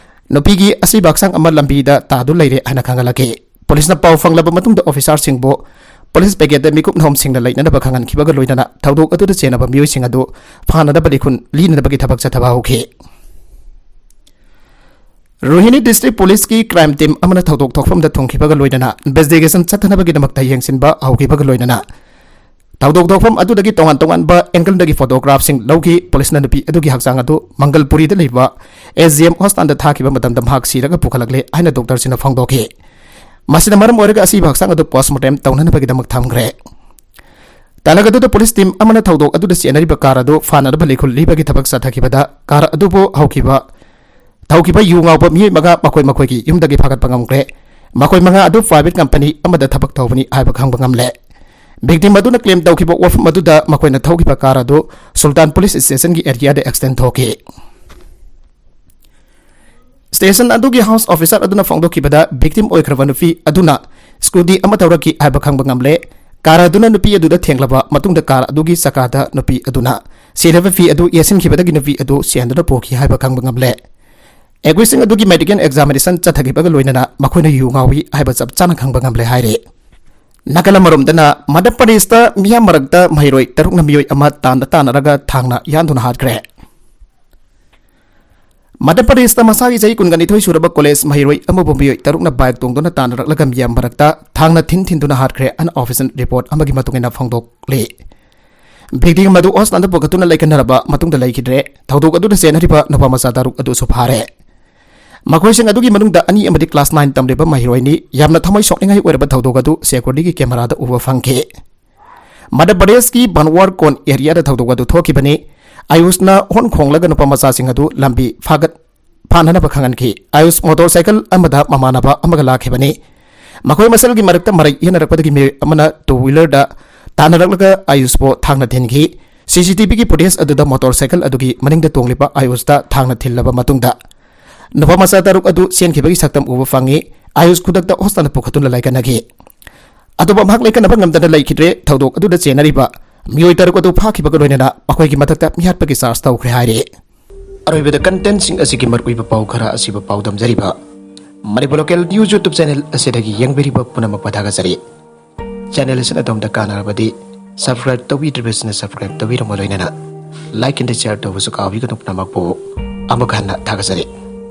ꯅꯨꯄꯤꯒꯤ ꯑꯁꯤꯕ ꯍꯛꯆꯥꯡ ꯑꯃ ꯂꯝꯕꯤꯗ ꯇꯥꯗꯨꯅ ꯂꯩꯔꯦ ꯍꯥꯏꯅ ꯈꯪꯍꯜꯂꯛꯈꯤ꯫ ꯄꯨꯂꯤꯁꯅ ꯄꯥꯎ ꯐꯪꯂꯕ ꯃꯇꯨꯡꯗ ꯑꯣꯐꯤꯁꯥꯔꯁꯤꯡꯕꯨ ꯄꯨꯂꯤꯁ ꯄꯦꯀꯦꯠꯇ ꯃꯤꯀꯨꯞ ꯅꯍꯣꯝꯁꯤꯡꯅ ꯂꯩꯅꯅꯕ ꯈꯪꯍꯟꯈꯤꯕꯒ ꯂꯣꯏꯅꯅ ꯊꯧꯗꯣꯛ ꯑꯗꯨꯗ ꯆꯦꯟꯅꯕ ꯃꯤꯑꯣꯏꯁꯤꯡ ꯑꯗꯨ ꯐꯥꯅꯅꯕ ꯂꯤꯈꯨꯟ ꯂꯤꯅꯅꯕꯒꯤ ꯊꯕꯛ ꯆꯠꯊꯕ ꯍꯧꯈꯤ꯫ ꯔꯣꯍꯤꯅꯤ ꯗꯤꯁꯇ꯭ꯔꯤꯛ ꯄꯨꯂꯤꯁꯀꯤ ꯀ꯭ꯔꯥꯏꯝ ꯇꯤꯝ ꯑꯃꯅ ꯊꯧꯗꯣꯛ ꯊꯣꯛꯐꯝꯗ ꯊꯨꯡꯈꯤꯕꯒ ꯂꯣꯏꯅꯅ ꯏꯟꯚꯦꯁꯇꯤꯒꯦꯁꯟ ꯆꯠꯊꯅꯕꯒꯤꯗꯃꯛꯇ ꯌꯦꯡꯁꯤꯟꯕ ꯍꯧꯈꯤꯕꯒ ꯂꯣꯏꯅꯅ ꯊꯧꯗꯣꯛ ꯊꯣꯛꯐꯝ ꯑꯗꯨꯗꯒꯤ ꯇꯣꯉꯥꯟ ꯇꯣꯉꯥꯟꯕ ꯑꯦꯡꯒꯜꯗꯒꯤ ꯐꯣꯇꯣꯒ꯭ꯔꯥꯐꯁꯤꯡ ꯂꯧꯈꯤ꯫ ꯄꯨꯂꯤꯁꯅ ꯅꯨꯄꯤ ꯑꯗꯨꯒꯤ ꯍꯛꯆꯥꯡ ꯑꯗꯨ ꯃꯪꯒꯜꯄꯨꯔꯤꯗ ꯂꯩꯕ ꯑꯦꯁ ꯖꯤ ꯑꯦꯝ ꯍꯣꯁꯄꯤꯇꯥꯜꯗ ꯊꯥꯈꯤꯕ ꯃꯇꯝꯗ ꯃꯍꯥꯛ ꯁꯤꯔꯒ ꯄꯨꯈꯠꯂꯛꯂꯦ ꯍꯥꯏꯅ ꯗꯣꯛꯇꯔꯁꯤꯡꯅ ꯐꯣꯡꯗꯣꯛꯈꯤ꯫ ꯃꯁꯤꯅ ꯃꯔꯝ ꯑꯣꯏꯔꯒ ꯑꯁꯤꯕ ꯍꯛꯆꯥꯡ ꯑꯗꯨ ꯄꯣꯁꯃꯣꯔꯇꯦꯝ ꯇꯧꯅꯅꯕꯒꯤꯗꯃꯛ ꯊꯝꯈ꯭ꯔꯦ꯫ ꯇꯥꯂꯛ ꯑꯗꯨꯗ ꯄꯨꯂꯤꯁ ꯇꯤꯝ ꯑꯃꯅ ꯊꯧꯗꯣꯛ ꯑꯗꯨꯗ ꯆꯦꯟꯅꯔꯤꯕ ꯀꯥꯔ ꯑꯗꯨ ꯐꯥꯅꯅꯕ ꯂꯤꯈꯨꯜ ꯂꯤꯕꯒꯤ ꯊꯕꯛ ꯆꯠꯊꯈꯤꯕꯗ ꯀꯥꯔ ꯑꯗꯨꯕꯨ ꯍꯧꯈꯤꯕ ꯊꯧꯈꯤꯕ ꯌꯨ ꯉꯥꯎꯕ ꯃꯤꯑꯣꯏ ꯃꯉꯥ ꯃꯈꯣꯏ ꯃꯈꯣꯏꯒꯤ ꯌꯨꯝꯗꯒꯤ ꯐꯥꯒꯠꯄ ꯉꯝꯈ꯭ꯔꯦ꯫ ꯃꯈꯣꯏ ꯃꯉꯥ ꯑꯗꯨ ꯄ꯭ꯔꯥꯏꯚꯦꯠ ꯀꯝꯄꯅꯤ ꯑꯃꯗ ꯊꯕꯛ ꯇꯧꯕꯅꯤ ꯍꯥꯏꯕ ꯈꯪꯕ ꯉꯝꯂꯦ꯫ ꯚꯤꯛꯇꯤꯝ ꯑꯗꯨꯅ ꯀ꯭ꯂꯦꯝ ꯇꯧꯈꯤꯕ ꯋꯥꯐꯝ ꯑꯗꯨꯗ ꯃꯈꯣꯏꯅ ꯊꯧꯈꯤꯕ ꯀꯥꯔ ꯑꯗꯨ ꯁꯨꯜꯇꯥꯟ ꯄꯨꯂꯤꯁ ꯁ꯭ꯇꯦꯁꯟꯒꯤ ꯑꯦꯔꯤꯌꯥꯗ ꯑꯦꯛꯁꯤꯗꯦꯟ ꯊꯣꯛꯈꯤ꯫ ꯁ꯭ꯇꯦꯁꯟ ꯑꯗꯨꯒꯤ ꯍꯥꯎꯁ ꯑꯣꯐꯤꯁꯥꯔ ꯑꯗꯨꯅ ꯐꯣꯡꯗꯣꯛꯈꯤꯕꯗ ꯚꯤꯛꯇꯤꯝ ꯑꯣꯏꯈ꯭ꯔꯕ ꯅꯨꯄꯤ ꯑꯗꯨꯅ ꯁ꯭ꯀꯨꯇꯤ ꯑꯃ ꯊꯧꯔꯛꯈꯤ ꯍꯥꯏꯕ ꯈꯪꯕ ꯉꯝꯂꯦ꯫ ꯀꯥꯔ ꯑꯗꯨꯅ ꯅꯨꯄꯤ ꯑꯗꯨꯗ ꯊꯦꯡꯂꯕ ꯃꯇꯨꯡꯗ ꯀꯥꯔ ꯑꯗꯨꯒꯤ ꯆꯀꯥꯗ ꯅꯨꯄꯤ ꯑꯗꯨꯅ ꯁꯦꯠꯂꯕ ꯐꯤ ꯑꯗꯨ ꯌꯦꯠꯁꯤꯟꯈꯤꯕꯗꯒꯤ ꯅꯨꯄꯤ ꯑꯗꯨ ꯁꯤꯍꯟꯗꯨꯅ ꯄꯣꯛꯈꯤ ꯍꯥꯏꯕ ꯈꯪꯕ ꯉꯝꯂꯦ꯫ ꯑꯦꯀ꯭ꯌꯨꯁꯁꯤꯡ ꯑꯗꯨꯒꯤ ꯃꯦꯗꯤꯀꯦꯜ ꯑꯦꯛꯖꯥꯃꯤꯅꯦꯁꯟ ꯆꯠꯊꯈꯤꯕꯒ ꯂꯣꯏꯅꯅ ꯃꯈꯣꯏꯅ ꯌꯨ ꯉꯥꯎꯏ ꯍꯥꯏꯕ ꯆꯞ ꯆꯥꯅ ꯈꯪꯕ ꯉꯝꯂꯦ ꯍꯥꯏꯔꯤ꯫ ꯅꯥꯀꯜ ꯑꯃꯔꯣꯝꯗꯅ ꯃꯙ꯭ꯌ ꯄ꯭ꯔꯗꯦꯁꯇ ꯃꯤꯌꯥꯝ ꯃꯔꯛꯇ ꯃꯍꯩꯔꯣꯏ ꯇꯔꯨꯛꯅ ꯃꯤꯑꯣꯏ ꯑꯃ ꯇꯥꯟꯅ ꯇꯥꯟꯅꯔꯒ ꯊꯥꯡꯅ ꯌꯥꯟꯗꯨꯅ ꯍꯥꯠꯈ꯭ꯔꯦ꯫ ꯃꯙ꯭ꯌ ꯄ꯭ꯔꯗꯦꯁꯇ ꯃꯁꯥꯒꯤ ꯆꯍꯤ ꯀꯨꯟꯒ ꯅꯤꯊꯣꯏ ꯁꯨꯔꯕ ꯀꯣꯂꯦꯖ ꯃꯍꯩꯔꯣꯏ ꯑꯃꯕꯨ ꯃꯤꯑꯣꯏ ꯇꯔꯨꯛꯅ ꯕꯥꯏꯛ ꯇꯣꯡꯗꯨꯅ ꯇꯥꯟꯅꯔꯛꯂꯒ ꯃꯤꯌꯥꯝ ꯃꯔꯛꯇ ꯊꯥꯡꯅ ꯊꯤꯟ ꯊꯤꯟꯗꯨꯅ ꯍꯥꯠꯈ꯭ꯔꯦ ꯑꯅ ꯑꯣꯐꯤꯁꯤꯌꯦꯜ ꯔꯤꯄꯣꯔꯠ ꯑꯃꯒꯤ ꯃꯇꯨꯡ ꯏꯟꯅ ꯐꯣꯡꯗꯣꯛꯂꯤ꯫ ꯚꯤꯛꯇꯤꯝ ꯑꯗꯨ ꯍꯣꯁꯄꯤꯇꯥꯜꯗ ꯄꯨꯈꯠꯇꯨꯅ ꯂꯩꯈꯟꯅꯔꯕ ꯃꯇꯨꯡꯗ ꯂꯩꯈꯤꯗ꯭ꯔꯦ꯫ ꯊꯧꯗꯣꯛ ꯑꯗꯨꯗ ꯆꯦꯟꯅꯔꯤꯕ ꯅꯨꯄꯥ ꯃꯆꯥ ꯇꯔꯨꯛ ꯑꯗꯨꯁꯨ ꯐꯥꯔꯦ꯫ ꯃꯈꯣꯏꯁꯤꯡ ꯑꯗꯨꯒꯤ ꯃꯅꯨꯡꯗ ꯑꯅꯤ ꯑꯃꯗꯤ ꯀ꯭ꯂꯥꯁ ꯅꯥꯏꯟ ꯇꯝꯂꯤꯕ ꯃꯍꯩꯔꯣꯏꯅꯤ꯫ ꯌꯥꯝꯅ ꯊꯃꯣꯏ ꯁꯣꯛꯅꯤꯡꯉꯥꯏ ꯑꯣꯏꯔꯕ ꯊꯧꯗꯣꯛ ꯑꯗꯨ ꯁꯦꯀ꯭ꯌꯨꯔꯤꯇꯤꯒꯤ ꯀꯦꯃꯦꯔꯥꯗ ꯎꯕ ꯐꯪꯈꯤ꯫ ꯃꯙ꯭ꯌ ꯄ꯭ꯔꯗꯦꯁꯀꯤ ꯕꯟꯋꯥꯔ ꯀꯣꯟ ꯑꯦꯔꯤꯌꯥꯗ ꯊꯧꯗꯣꯛ ꯑꯗꯨ ꯊꯣꯛꯈꯤꯕꯅꯤ꯫ ꯑꯌꯨꯁꯅ ꯍꯣꯔꯟ ꯈꯣꯡꯂꯒ ꯅꯨꯄꯥ ꯃꯆꯥꯁꯤꯡ ꯑꯗꯨ ꯂꯝꯕꯤ ꯐꯥꯒꯠ ꯐꯥꯅꯅꯕ ꯈꯪꯍꯟꯈꯤ꯫ ꯑꯌꯨꯁ ꯃꯣꯇꯣꯔ ꯁꯥꯏꯀꯜ ꯑꯃꯗ ꯃꯃꯥꯟꯅꯕ ꯑꯃꯒ ꯂꯥꯛꯈꯤꯕꯅꯤ꯫ ꯃꯈꯣꯏ ꯃꯁꯦꯜꯒꯤ ꯃꯔꯛꯇ ꯃꯔꯩ ꯌꯦꯠꯅꯔꯛꯄꯗꯒꯤ ꯃꯤꯑꯣꯏ ꯑꯃꯅ ꯇꯨ ꯋꯤꯂꯔꯗ ꯇꯥꯟꯅꯔꯛꯂꯒ ꯑꯌꯨꯁꯄꯨ ꯊꯥꯡꯅ ꯊꯤꯟꯈꯤ꯫ ꯁꯤ ꯁꯤ ꯇꯤ ꯚꯤꯒꯤ ꯐꯨꯇꯦꯖ ꯑꯗꯨꯗ ꯃꯣꯇꯣꯔ ꯁꯥꯏꯀꯜ ꯑꯗꯨꯒꯤ ꯃꯅꯤꯡꯗ ꯇꯣꯡꯂꯤꯕ ꯑꯌꯨꯁꯇ ꯊꯥꯡꯅ ꯊꯤꯜꯂꯕ ꯃꯇꯨꯡꯗ ꯅꯨꯄꯥ ꯃꯆꯥ ꯇꯔꯨꯛ ꯑꯗꯨ ꯆꯦꯟꯈꯤꯕꯒꯤ ꯁꯛꯇꯝ ꯎꯕ ꯐꯪꯉꯤ꯫ ꯑꯌꯨꯁ ꯈꯨꯗꯛꯇ ꯍꯣꯁꯄꯤꯇꯥꯜꯗ ꯄꯨꯈꯠꯇꯨꯅ ꯂꯥꯏꯀꯠꯅꯈꯤ꯫ ꯑꯗꯨꯕꯨ ꯃꯍꯥꯛ ꯂꯥꯏꯀꯠꯅꯕ ꯉꯝꯗꯅ ꯂꯩꯈꯤꯗ꯭ꯔꯦ꯫ ꯊꯧꯗꯣꯛ ꯑꯗꯨꯗ ꯆꯦꯟꯅꯔꯤꯕ ꯃꯤꯑꯣꯏ ꯇꯔꯨꯛ ꯑꯗꯨ ꯐꯥꯈꯤꯕꯒ ꯂꯣꯏꯅꯅ ꯃꯈꯣꯏꯒꯤ ꯃꯊꯛꯇ ꯃꯤꯍꯥꯠꯄꯒꯤ ꯆꯥꯔꯖ ꯇꯧꯈ꯭ꯔꯦ ꯍꯥꯏꯔꯤ꯫ ꯑꯔꯣꯏꯕꯗ contentꯁꯤꯡ ꯑꯁꯤꯒꯤ ꯃꯔꯨꯑꯣꯏꯕ ꯄꯥꯎ ꯈꯔ ꯑꯁꯤꯕꯨ ꯄꯥꯎꯗꯝꯖꯔꯤꯕ Manipur Local News YouTube channel ꯑꯁꯤꯗꯒꯤ ꯌꯦꯡꯕꯤꯔꯤꯕ ꯄꯨꯝꯅꯃꯛꯄꯨ ꯊꯥꯒꯠꯆꯔꯤ꯫ Channel ꯑꯁꯤꯅ ꯑꯗꯣꯝꯗ ꯀꯥꯟꯅꯔꯕꯗꯤ subscribe ꯇꯧꯕꯤꯗ꯭ꯔꯤꯕꯁꯤꯅ subscribe ꯇꯧꯕꯤꯔꯝꯃ ꯂꯣꯏꯅꯅ like and share ꯇꯧꯕꯁꯨ ꯀꯥꯎꯕꯤꯒꯅꯨ꯫ ꯄꯨꯝꯅꯃꯛꯄꯨ ꯑꯃꯨꯛ ꯍꯟꯅ ꯊꯥꯒꯠꯆꯔꯤ꯫